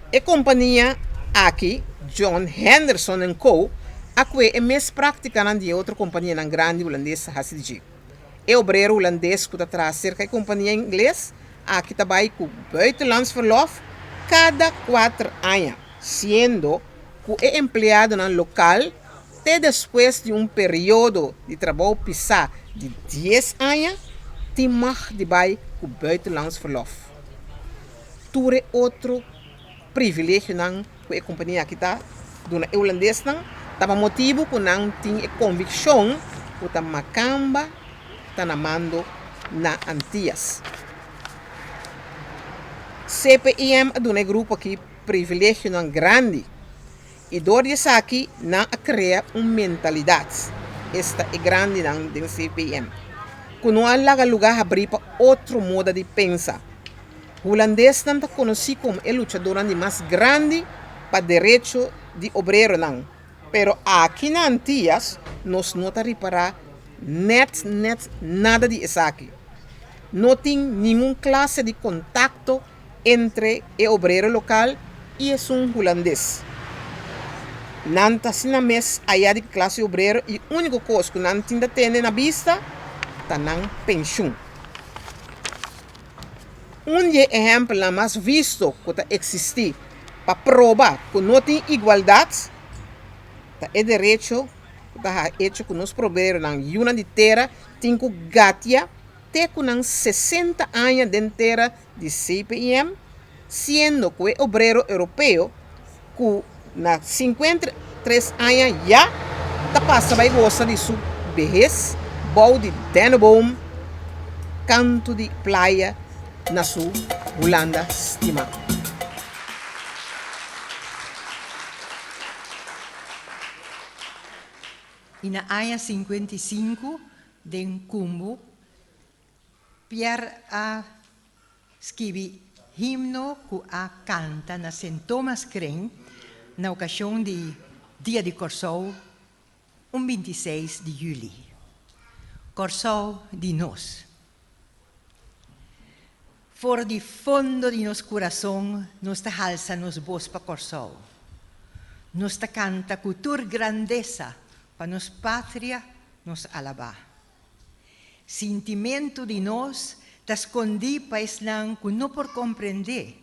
E kompania aki, John Henderson and Co, a kue e mes práktikanan di e otro kompanianan grandi hulandes a hasi di dje. E obrero hulandes ku ta traha serka e kompania ingles aki ta bai ku buitenlands verlof kada kuater aña, siendo ku e empleadonan lokal te despues di un periodo di trabou pisá di dies aña tin mag di bai ku buitenlands verlof. Tur e otro privilegionan ku e kompania aki ta duna e hulandesnan ta pa motibu ku nan tin e konvikshon ku ta makamba ta na mando na Antias. CPIM a duna e grupo aki privilegionan grandi i dor di esaki nan a krea un mentalidat, esta e grandinan den CPIM, ku no a laga lugá habrí pa otro moda di pensa. Hulandesnan ta konosí komo e luchadónan di mas grandi pa derecho di obreronan, pero aki na Antias nos no ta ripará nèt nèt nada di esaki. No tin ningun klase di kontakto entre e obrero lokal i esun hulandes. Nan ta asina mes aya di klase obrero i úniko kos ku nan tin ta tene na bista ta nan penshun. Un di e ehèmpelnan mas visto ku ta eksistí pa proba ku no tin igualdat ta e derecho ku ta haha echo ku nos proberonan yunan di tera tin ku gatia te ku nan 60 aña den tera di CPIM, siendo ku e obrero europeo ku na 53 aña ya ta pasa bai gosa di su behes bou di denneboom kantu di playa na su Hulanda stimá. I na aña 55 den Kumbu Pierre a skibi himno ku a kanta na Sint Thomas Kring na okashon di Dia di Kòrsou un 26 di yüli. Kòrsou di nos. For di fondo di nos kurason nos ta halsa nos bos pa Kòrsou. Nos ta kanta ku tur grandesa pa nos patria nos alabá. Sintimentu di nos ta skondí pa esnan ku no por komprendé,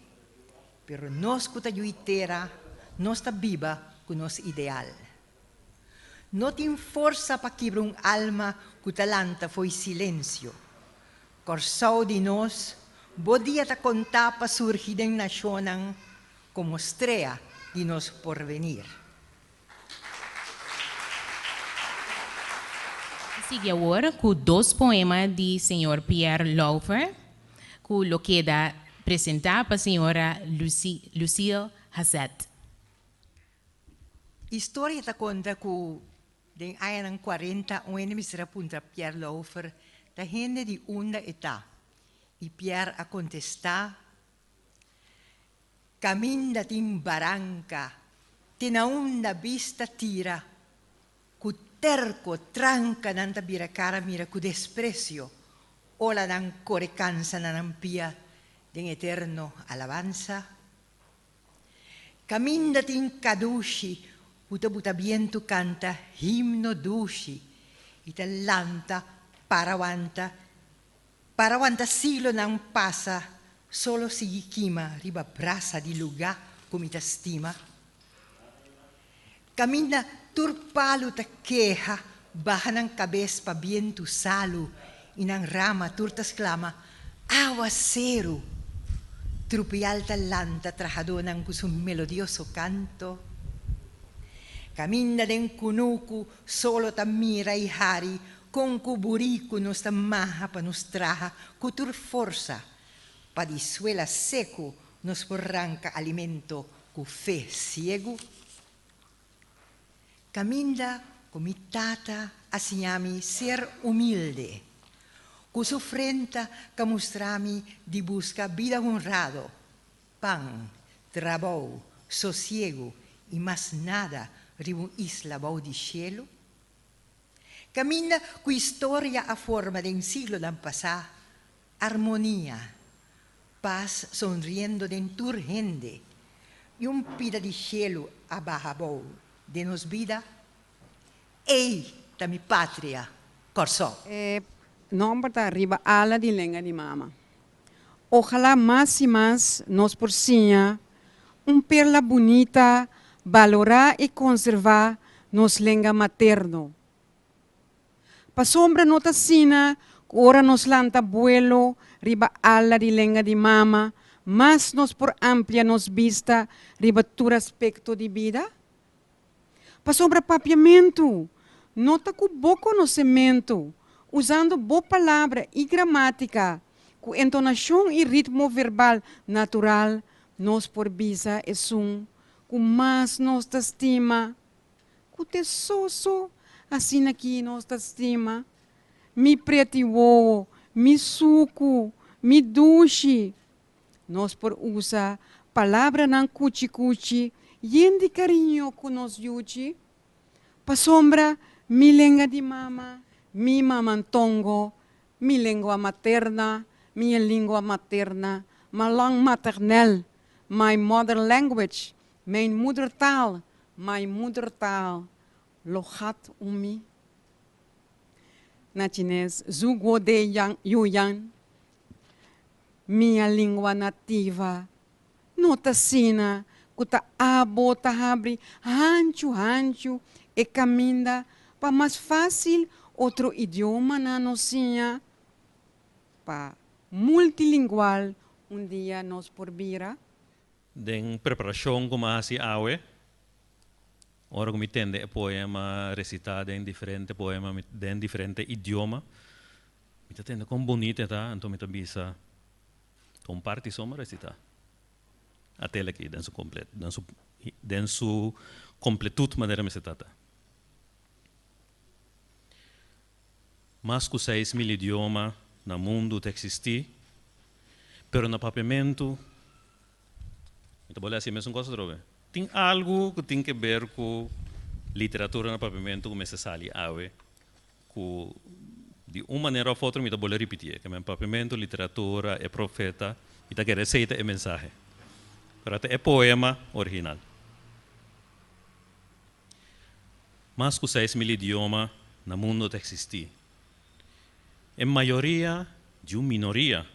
pero nos ku ta yui tera, nos ta biba ku nos ideal. No tin forsa pa kibra un alma ku ta lanta fo'i silensio. Kòrsou di nos, bo dia ta kontá pa surgi den nashonnan komo strea di nos porvenir. Sigui awor ku dos poema di señor Pierre Lauffer ku lo keda presentá pa señora Lucille Hazet. Historia ta konta ku den añanan kuarenta un hende mester a puntra Pierre Lauffer ta hende di unda e ta i Pierre a kontestá, Kaminda tin baranka te na unda bista tira ku terko tranka nan ta bira kara mira ku despresio ola nan kore kansa na nan pia den eterno alabansa. Kaminda tin kadushi ku ta buta bientu kanta himno dushi i ta lanta para wanta para wanta siglonan pasa solo sigui kima riba brasa di lugá ku mi ta stima. Kaminda tur palu ta keha baha nan kabes pa bientu salu i nan rama tur ta sklama, Awaseru! Trupial ta lanta trahadónan ku su melodioso kanto. Kaminda den kunuku solo ta mira i hari kon ku buriku nos ta maha pa nos traha ku tur forsa pa di suela seku nos por ranka alimento ku fe siegu. Kaminda ku mi tata a siña mi ser humilde, ku su frenta ka mustra mi di buska bida honrado, pan, trabou, sosiegu i mas nada riba un isla bou di shelu. Kaminda ku historia a forma den siglonan pasá, armonia, pas sonriendo den tur hende i un pida di shelu a baha abou den nos bida, ei ta mi patria, Kòrsou. E nòmber ta Riba Ala di Lenga di Mama. Ojalá mas i mas nos por siña un perla bunita balorá i konservá nos lenga materno. Pasobra no ta asina ku ora nos lanta buelo riba ala di lenga di mama, mas nos por amplia nos bista riba tur aspekto di bida? Pasobra papiamentu no ta ku bo konosementu, usando bo palabra i gramátika, ku entonashon i ritmo verbal natural nos por bisa esun ku mas nos ta stima. Ku te soso asina ki nos ta stima? Mi preti wowo, mi suku, mi dushi. Nos por usa palabranan kuchi kuchi yen di kariño ku nos yuchi? Pasobra mi lenga di mama, mi mamantongo, mi lengua materna, mi lingua materna, ma langue maternelle, my mother language, Mijn moedertaal, my moedertaal, lo gaat om mi. Na chines, Zu guo de yang yu yan, Mia lingua nativa. No ta asina ku ta abo ta habri hanchu hanchu e kaminda pa mas fásil otro idiomanan nos siña? Pa multilingual un dia nos por bira? Den preparashon ku mi a hasi awe, ora ku mi tende e poema resitá den diferente poema den diferente idioma, mi ta tende kon bunita e ta, anto mi ta bisa, Ta un parti so mi a resitá. Atel aki den su komplet, den su den su kompletut manera mester ta ta. Mas ku 6000 idioma na mundu ta eksistí, pero na papiamentu, mi ta bolbe hasi e mesun kos atrobe. Tin algu ku tin ke ber ku literatura na papiamentu ku mester sali awe, ku di un manera òf otro mi ta bolbe ripitié, ke men papiamentu, literatura, e profeta, mi ta kere esei ta e mensahe. Pero ta e poema original. Mas ku 6000 idioma na mundu ta eksistí. E mayoria di un minoria,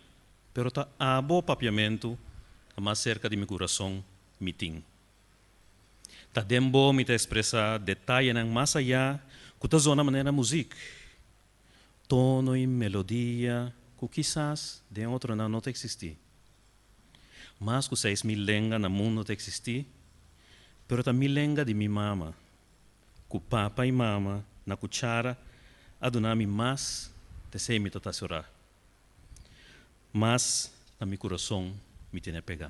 pero ta abo papiamentu ta mas serka di mi kurason mi tin. Ta den bo mi ta ekspresá detayenan mas ayá ku ta zona manera muzik, tono i melodia ku kisas den otronan no ta eksistí. Mas ku 6000 lenga na mundu ta eksistí, pero ta mi lenga di mi mama, ku papa i mama na kuchara a duna mi mas, t'esei mi ta tasorá. Mas na mi kurason mi tene pegá.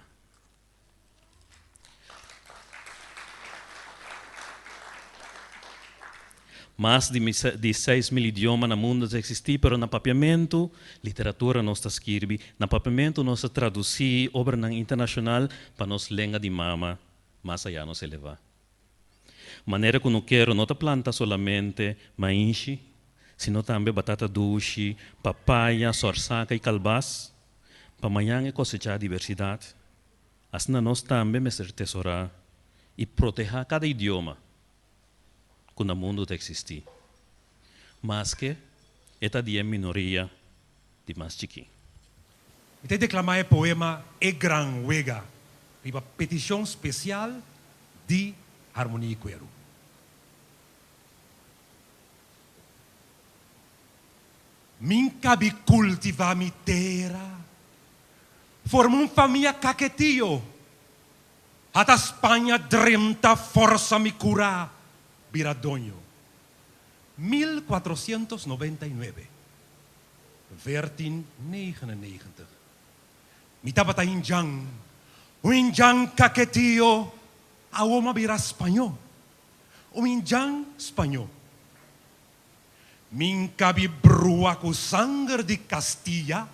Mas di di 6000 idioma na mundu ta eksistí, pero na papiamentu literatura nos ta skirbi, na papiamentu nos ta tradusí obranan internashonal pa nos lenga di mama mas ayá nos elevá. Manera ku nukero no ta planta solamente mainshi, sino tambe batata dushi, papaya, sòrsaka i kalbas, pa mañan e kosechá diversidat. Asina nos tambe mester tesorá i protehá kada idioma ku na mundu ta eksistí, maske e ta di e minoria di mas chikí. Mi ta deklamá e poema E Gran Wega riba petishon spesial di Harmonia i Kueru. Min kabi kultivá mi tera, forma un famia kaketio, hasta Spaña drenta forsa mi kurá bira doño. 1499, 1499. Mi tabata indjan, un indjan kaketio, awor m'a bira spañó, un indjan spañó. Min kabi brua ku sanger di Kastilla,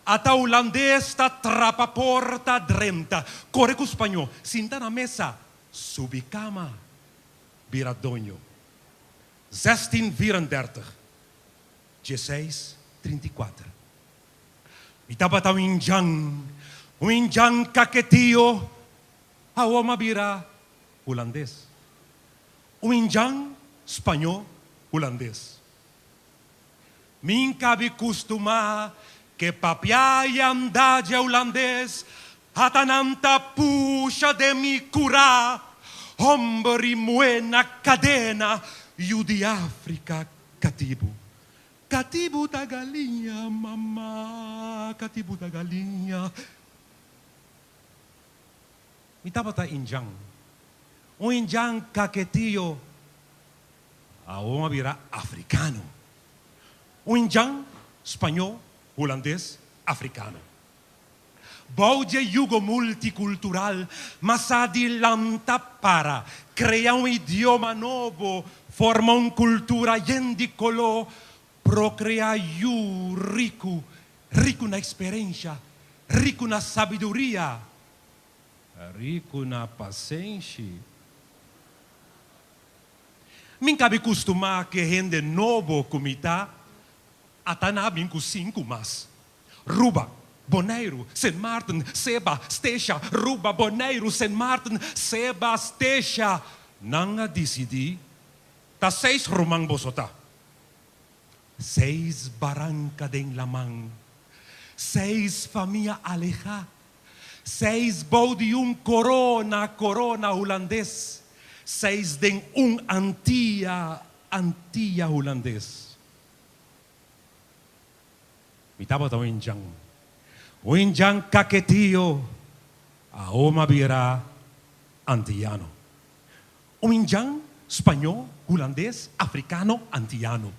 ata hulandes ta trapa porta drenta, kore ku spañó, sinta na mesa, subi kama, bira doño. 1634, 1634. Mi tabata un indjan, un indjan kaketio, awor m'a bira hulandes. Un indjan spañó hulandes. Min kabi kustumá ke papia i andá dje hulandes, ata nan ta pusha den mi kurá, hòmber i muhé na kadena, yu di Afrika katibu. Katibu ta galiña, mama, katibu ta galiña. Mi tabata indjan. Un indjan kaketio awor a bira afrikano. Un indjan spañó, hulandes, afrikano. Bou dje yugo multikultural mas a dilanta para krea un idioma nobo, forma un kultura yen di koló, prokreá yu riku, riku na eksperensha, riku na sabiduria, Riku na pasenshi. Min kabi kustumá ke hende nobo ku mi ta, ata na bin ku sinku mas. Ruba, Boneiru, Sint Maarten, Seba, Stesha, Ruba, Boneiru, Sint Maarten, Seba, Stesha. Nan a disidí ta seis ruman boso ta. Seis baranka den laman. Seis famia alehá. Seis bou di un korona, korona hulandes. Seis den un Antia, Antia hulandes. Mi tabata un indjan, un indjan kaketio, awo m'a bira antiano. Un indjan spañó, hulandes, afrikano, antiano.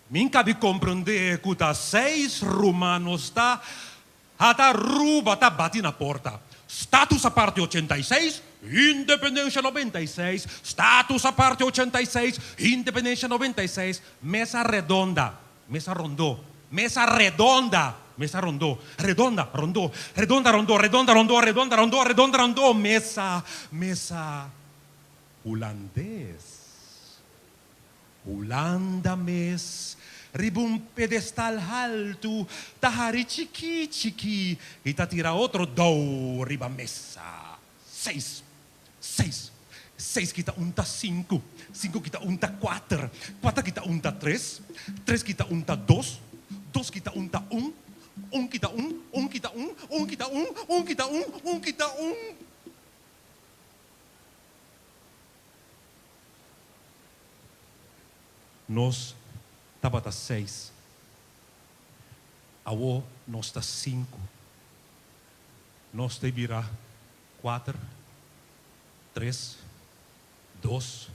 Min kabi komprendé ku ta seis rumanos ta ata Aruba ta bati na porta. Status aparte 86, independencia 96, status aparte 86, independencia 96, mesa redonda, mesa rondó, mesa redonda, mesa rondó, redonda, rondó, redonda, rondó, redonda, rondó, redonda, rondó, redonda, rondó, mesa, mesa hulandes. Hulanda mes, riba un pedestal haltu, ta hari chikí chikí i ta tira otro dou riba mesa. Seis. Seis. Seis kita un ta sinku. Sinku kita un ta kuater. Kuater kita un ta tres. Tres kita un ta dos. Dos kita un ta un. Un kita un, un kita un, un kita un, un kita un, un kita un. Nos tabata seis. Awor nos ta sinku. Nos ta bira kuater, tres, dos,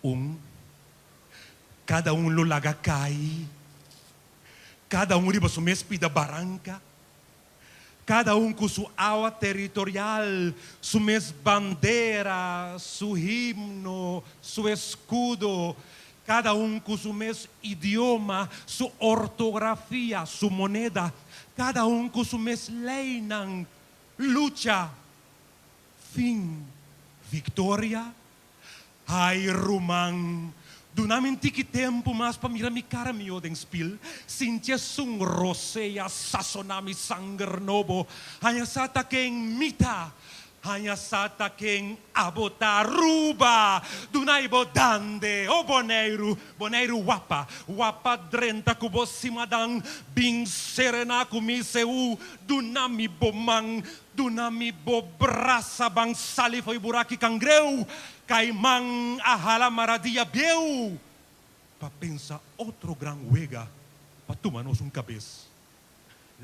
un. Kada un lo laga kai. Kada un riba su mes pida baranka. Kada un ku su awa teritorial, su mes bandera, su himno, su eskudo, kada un ku su mes idioma, su ortografia, su moneda, kada un ku su mes leinan, lucha, fin, viktoria. Ai ruman, duna mi un tiki tempu mas pa mira mi kara mihó den spil, sinti esun rosea sasoná mi sanger nobo, haña sa ta ken mi ta, haña sa ta ken abo ta. Aruba, duna i bo dande, o Boneiru, Boneiru wapa, wapa drenta ku bo simadan, bin serená ku mi seú, duna mi bo man, Duna mi bo brasa ban sali fo'i buraki kangreu, kaiman a hala maradia bieu pa pensa otro gran wega pa tuma nos un kabes.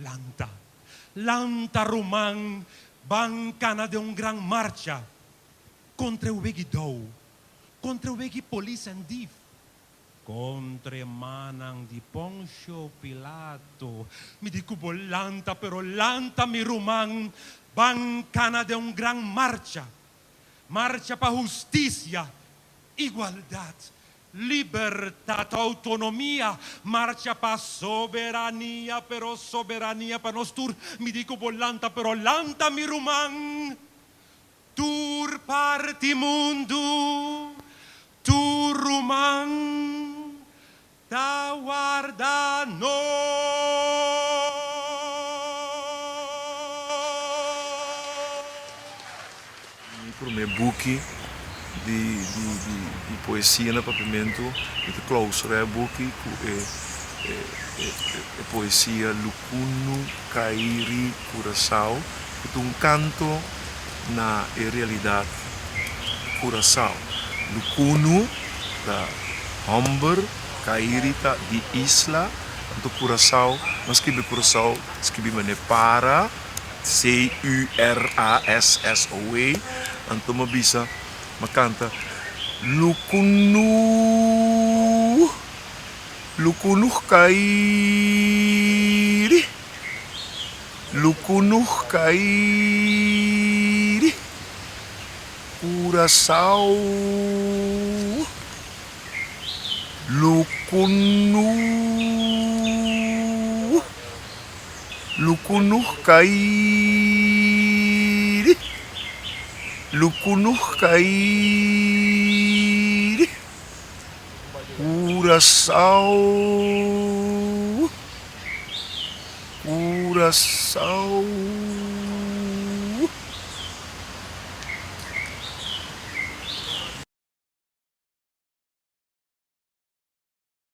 Lanta, lanta ruman, ban kana den un gran marcha kontra e wegi dou, kontra e wegi polis en dief. Kontra e mannan di Ponsio Pilato, mi di ku bo lanta, pero lanta mi ruman, ban kana den un gran marcha, marcha pa hustisia, igualdat, libertat, outonomia, marcha pa soberania, pero soberania pa nos tur, mi di ku bo lanta, pero lanta mi ruman, Tur parti mundu, tur ruman ta warda nos. Mi promé buki di di di di poesia na papiamentu mi ta clausura e buki ku e e e poesia Lukunu Kairi Curaçao ku ta un kanto na e realidat Curaçao. Lukunu ta hòmber, Kairi ta di isla, anto Curaçao, no skibi Curaçao, skibi manera para, C-U-R-A-S-S-O-E, anto mi a bisa, mi a kanta, Lukunu, Lukunu Kairi. Lukunuh kairi Curaçao Lukunuh Lukunuh kairi Lukunuh kairi Curaçao. Curaçao.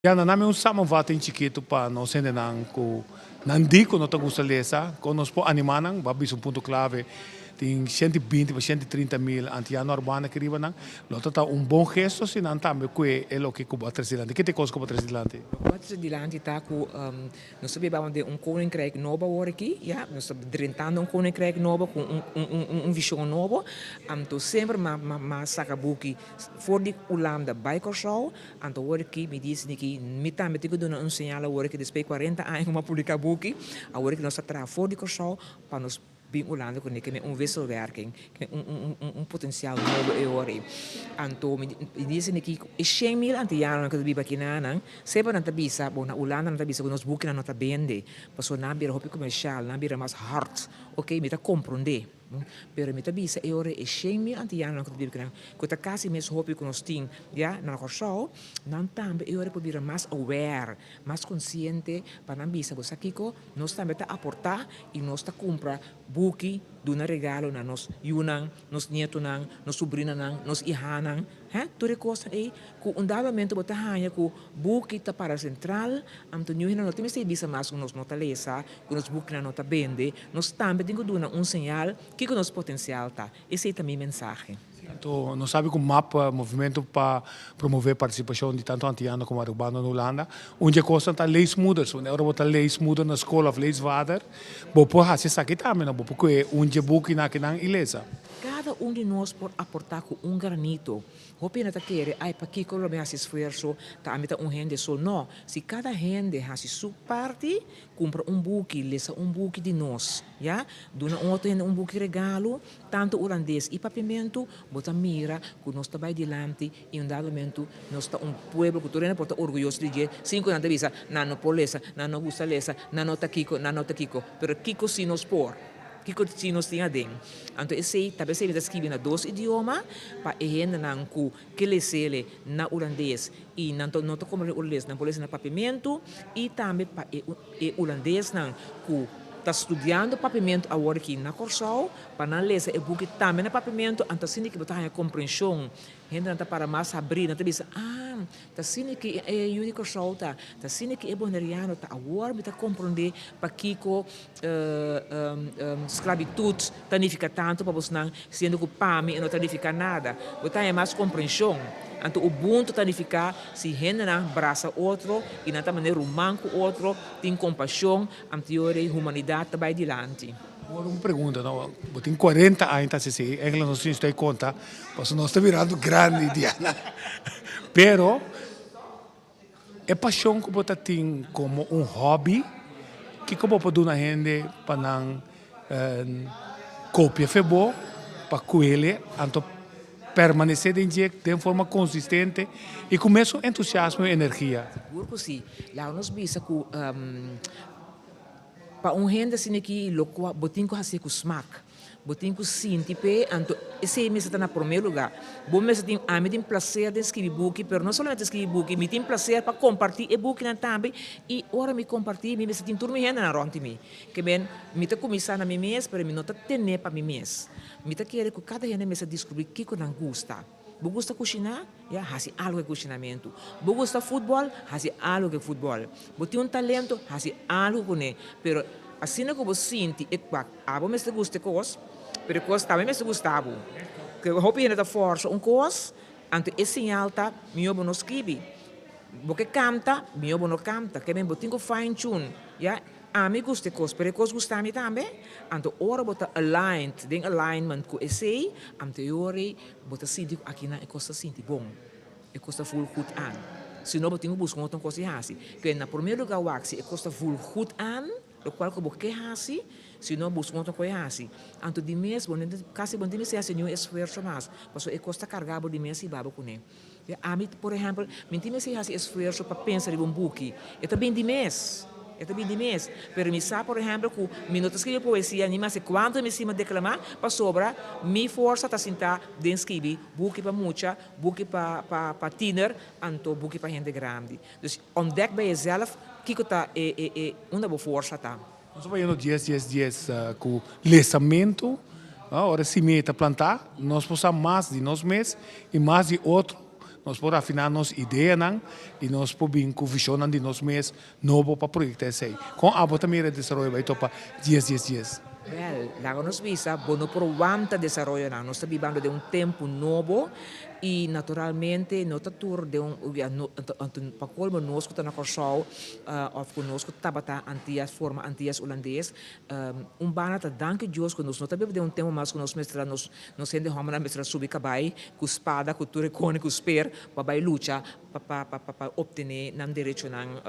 Ya nan nami un samenvatting chikitu pa nos hendenan ku nan di ku no ta gusta lesa, kon nos por animá nan? Bo a bisa un punto klave, tin 120 pa 130 mil antiano arubano aki riba nan. Lo ta ta un bon gesto si nan tambe kue e loke ku bo a trese dilanti. Ke ta e kos ku bo a trese dilanti? Loke bo a trese dilanti ta ku Nos ta biba den un koninkrijk nobo awor aki, ya, nos ta drentando un koninkrijk nobo ku un un un vishon nobo, anto semper m'a m'a m'a saka buki for di Hulanda bai Kòrsou, anto awor aki mi di esaki mi tambe tin ku duna un señal awor aki despues di kuarenta aña ku m'a publiká buki, awor aki nos ta traha for di Kòrsou pa nos Bin Hulanda ku ke men un wisselwerking, ke men un un un potensial nobo e ora ei. Anto mi di esei aki ku e shen mil antianonan ku ta biba aki na nan, semper nan ta bisa, bo na Hulanda nan ta bisa ku nos bukinan no ta bende, pasobra nan a bira hopi komershal, nan a bira mas hard. Oke, mi ta komprondé, pero mi ta bisa e ora ei e shen mil antianonan ku ta biba aki nan, ku ta kasi mes hopi ku nos tin ya na Kòrsou, nan tambe e ora por bira mas aware, mas konsiente pa nan bisa bo sa kiko, Nos tambe ta aportá i nos ta kumpra buki duna regalo na nos yunan, nos nietonan, nos subrinanan, nos ihanan, hè, tur e kosnan ei ku un dado momento bo ta haña ku buki ta para sentral, anto niun hende no ta mester bisa mas ku nos no ta lesa, ku nos bukinan no ta bende, nos tambe tin ku duna un señal kiko nos potensial ta. Esei ta mi mensahe. Anto nos sabi ku map, Movimento pa Promové Partisipashon di Tantu Antiano Komo Arubano na Hulanda, un dje kosnan ta leesmoeders. Wanneer ora bo ta leesmoeder na skol òf leesvader, bo por hasi esaki tambe, no? Bo por kohe un dje bukinan akinan i lesa. Kada un di nos por aportá ku un granito. Hopi hende ta kere, ai, pakiko lo mi hasi esfuerso, ta ami ta un hende so. No, si kada hende hasi su parti, kumpra un buki, lesa un buki di nos, ya, duna un otro hende un buki regalo, tantu hulandes i papiamentu, bo ta mira ku nos ta bai dilanti i un dado momentu nos ta un pueblo ku tur hende por ta orguyoso di dje, sin ku nan ta bisa, nan no por lesa, nan no gusta lesa, nan no ta kiko, nan no ta kiko. Pero kiko si nos por? Kiko si nos tin aden? Anto esei, ta besei mi ta skibi na dos idioma pa e hendenan ku ke lesele na hulandes i nan no ta komprende hulandes, nan por lesa na papiamentu i tambe pa e e hulandesnan ku ta studiando papiamentu awor aki na Kòrsou, pa nan lesa e buki tambe na papiamentu, anto asina ki bo ta haña komprenshon. Hendenan ta para mas habrí, nan ta bisa, ah, ta asina ki e yu di Kòrsou ta, ta asina ki e boneriano ta, awor mi ta komprondé pakiko sklabitut ta nifiká tantu pa bosnan, siendo ku pa mi e no ta nifiká nada. Bo ta haña mas komprenshon. Anto ubuntu ta nifiká si hendenan brasa otro i nan ta manera ruman ku otro, tin kompashon, anto yora e humanidat ta bai dilanti. Awor un pregunta, no? Bo tin kuarenta aña ta hasi esei, eigenlijk nos tin stoi konta, pasobra nos ta birando grandi, Diana. Pero E pasion ku bo ta tin komo un hòbi, kiko bo por duna hende pa nan kopia fe bo, pa kuele, anto permanesé den dje den forma konsistente i ku mesun entusiasmo i energia? Sigur ku si. Laga nos bisa ku pa un hende asina aki lokua bo tin ku hasié ku smak. Bo tin ku sinti p'e, anto esei mester ta na promé lugá. Bo mester tin, ami tin plaser den skibi buki, pero no solamente skibi buki, mi tin plaser pa kompartí e bukinan tambe, i ora mi kompartí mi mester tin tur mi hendenan rònt di mi. Ke men, mi ta kuminsá na mi mes, pero mi no ta ten'é pa mi mes. Mi ta kere ku kada hende mester diskubrí kiko nan gusta. Bo gusta kushiná? Ya, hasi algu ku e kushinamentu. Bo gusta futbòl? Hasi algu ku e futbòl. Bo tin un talento? Hasi algu kuné. Pero asina ku bo sinti e kwak, abo mester gusta e kos, pero e kos tambe mester gusta bo. Ke hopi hende ta fòrsa un kos, anto e siñal ta mihó bo no skibi. Bo ke kanta, mihó bo no kanta. Ke men bo tin ku fine tune, ya. Ami gusta e kos, pero e kos gusta mi tambe. Anto ora bo ta aligned, den alignment ku esei, anto e ora ei bo ta sinti ku akinan e kos ta sinti bon, e kos ta voel goed aan. Si no bo tin ku buska un otro kos di hasi. Ke na prome luga wak si e kos ta voel goed aan, lokual ku bo ke hasi, si no buska un otro kos di hasi. Anto di mes bo no kasi bo no tin mester hasi niun esfuerso mas, pasobra e kos ta karga bo di mes i hiba bo kuné. Ami, por ehèmpel, mi no tin mester hasi esfuerso pa pensa riba un buki. E ta bin di mes. E ta bin di mes. Pero mi sa, por ehèmpel, ku mi no ta skribi poesia ni mas kuantu mi stima deklamá, pasobra mi forsa ta sintá den skibi buki pa mucha, buki pa pa pa tiner, anto buki pa hende grandi. Dus ontdek bij jezelf kiko ta e e e unda bo forsa ta. Nos a bayendo dies dies dies ku lesamentu, ora simia ta plantá, nos por sa mas di nos mes i mas di otro, nos por afiná nos ideanan i nos por bin ku vishonnan di nos mes nobo pa proyektá esei. Kon abo ta mira e desaroyo bai topa dies dies dies? Wèl, laga nos bisa, bo no por wanta desaroyonan. Nos ta bibando den un tempu nobo i naturalmente no ta tur den un, ya, no, anto pa kolmo nos ku ta na Kòrsou òf ku nos ku tabata Antias, forma Antias Hulandes, un banda ta danki Dios ku nos no ta biba den un tempu mas ku nos mester a nos, nos hende hòmbernan mester a subi kabai ku spada, ku tur e kone, ku sper pa bai lucha pa pa pa pa obtené nan derechonan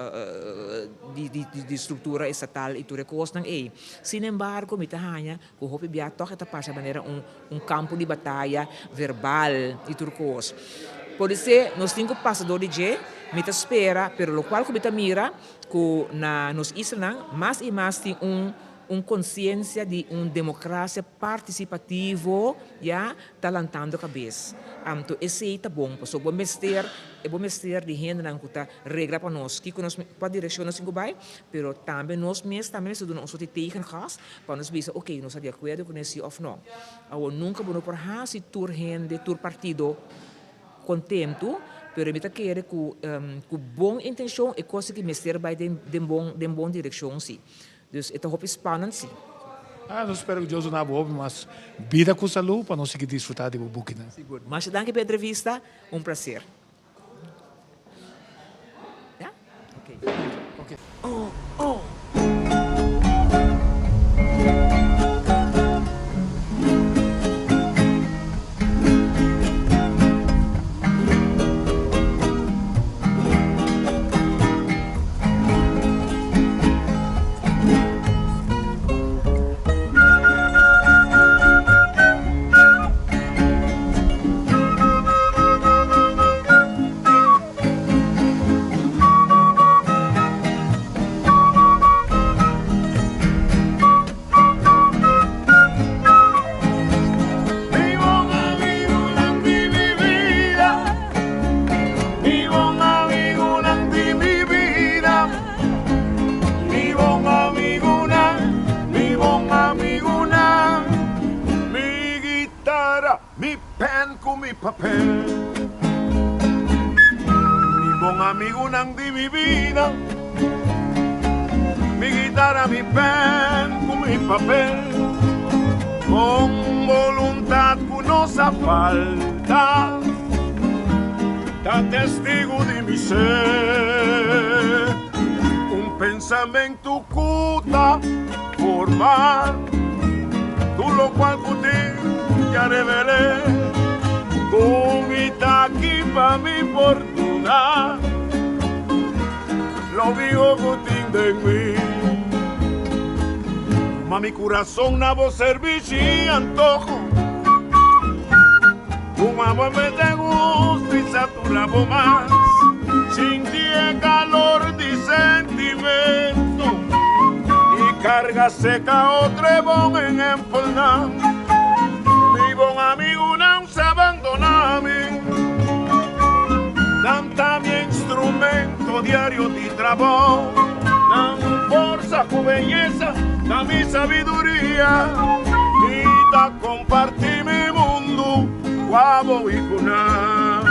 di di di struktura estatal i tur e kosnan ei. Sin embargo mi ta haña ku hopi bia tòg e ta pasa manera un un kampo di bataya verbal i tur kos. Podisé nos tin ku pasa dor di dje, mi ta spera, pero lokual ku mi ta mira ku na nos islanan mas i mas tin un un konsiensia di un demokrasia partisipativo ya ta lantando kabes. Anto esei ta bon pasobra bo mester e bo mester di hendenan ku ta regla pa nos kiko nos kua direkshon nos tin ku bai, pero tambe nos mes tambe mester duna un sort di tegengas pa nos bisa oke nos ta di akuerdo ku esei òf no. Awor nunka bo no por hasi tur hende tur partido kontentu, pero mi ta kere ku ku bon intenshon e kos aki mester bai den den bon den bon direkshon si. Dus e ta hopi spannend si. Ah, nos spera ku Dios duna bo hopi mas bida ku salú pa nos sigui disfrutá di bo bukinan. Sigur. Masha danki pa e entrevista. Un placer. Ya? Ok. Ok. Oh, oh. Mi bon amigunan di mi bida, mi bon amigunan di mi bida, mi bon amigunan, mi bon amigunan, mi guitara, mi pen ku mi papel. Mi bon amigunan di mi bida, mi guitara, mi pen ku mi papel. Con voluntad ku no sa falta, ta testigu di mi ser. Un pensamentu ku ta forma tur lokual ku tin ya revel'é. Ku mi ta aki pa mi fortuna, lo biho ku tin den mi. Tuma mi kurason na bo serbishi antoho. Tuma bo mete gusto i satura bo mas. Sinti e calor di sentimento i carga seca otro e bon ehempelnan. Mi bon amigunan sa bandona mi. Nan ta mi instrumento diario di trabou. Nan forsa cu beyesa ta mi sabiduria. Mi ta comparti mi mundu cu abo y cu nan.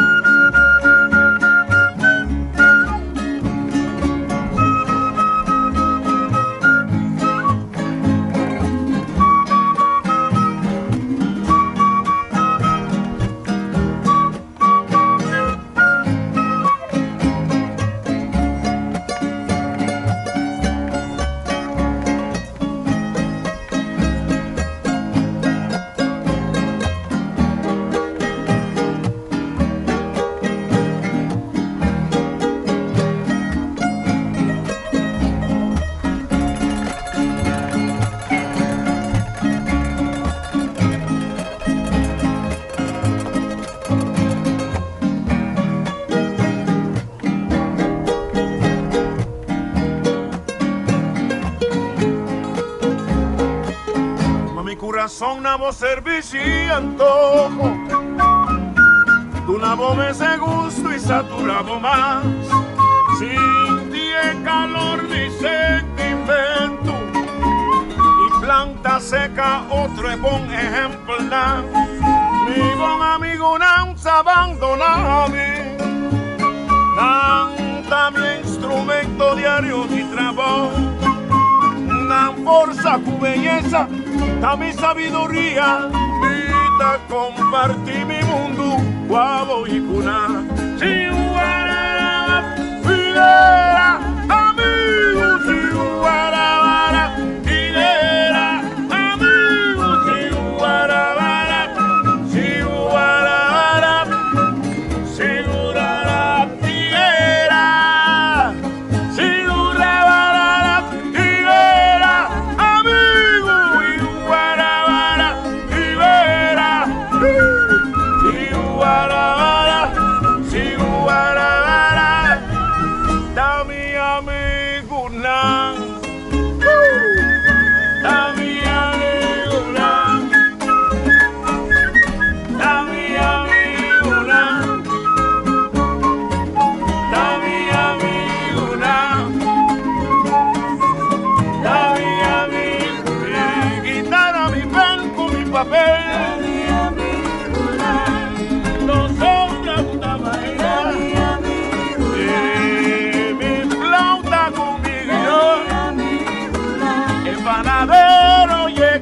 Ma mi kurason na bo servishi antoho, Duna bo mes e gusto i satura bo mas. Sinti e kalor di sentimentu i planta seka otro e bon ehempelnan. Mi bon amigunan sa bandona mi, Nan ta mi instrumento diario di trabou. Nan forsa ku beyesa ta mi sabiduria. Mi ta kompartí mi mundu ku abo i ku nan. Si guarara fidera, amigu, si guarara fidera, amigu, si guarara, si guarara, si guarara fidera, si guarara fidera, amigu, si guarara fidera, si guarara, si guarara, ta mi amigunan. Ta mi amigunan. Ta mi amigunan. Ta mi amigunan. Ta mi amigu. Mi guitarra, mi pen ku mi papel. No sombra ta baila. Mi flauta ku mi guion. E panadero y e.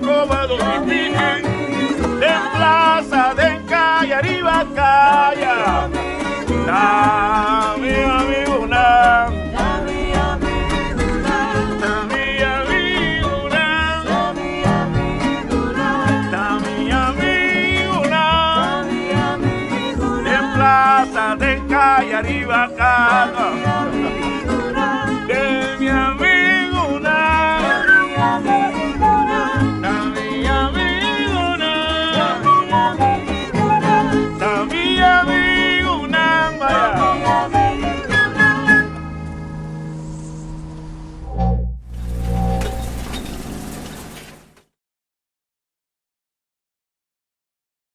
Ta mi amigunan. Ta mi amigunan. Ta mi amigunan. Ta mi amigunan. Ta mi amigunan. Den plaza, den caya, riba cama.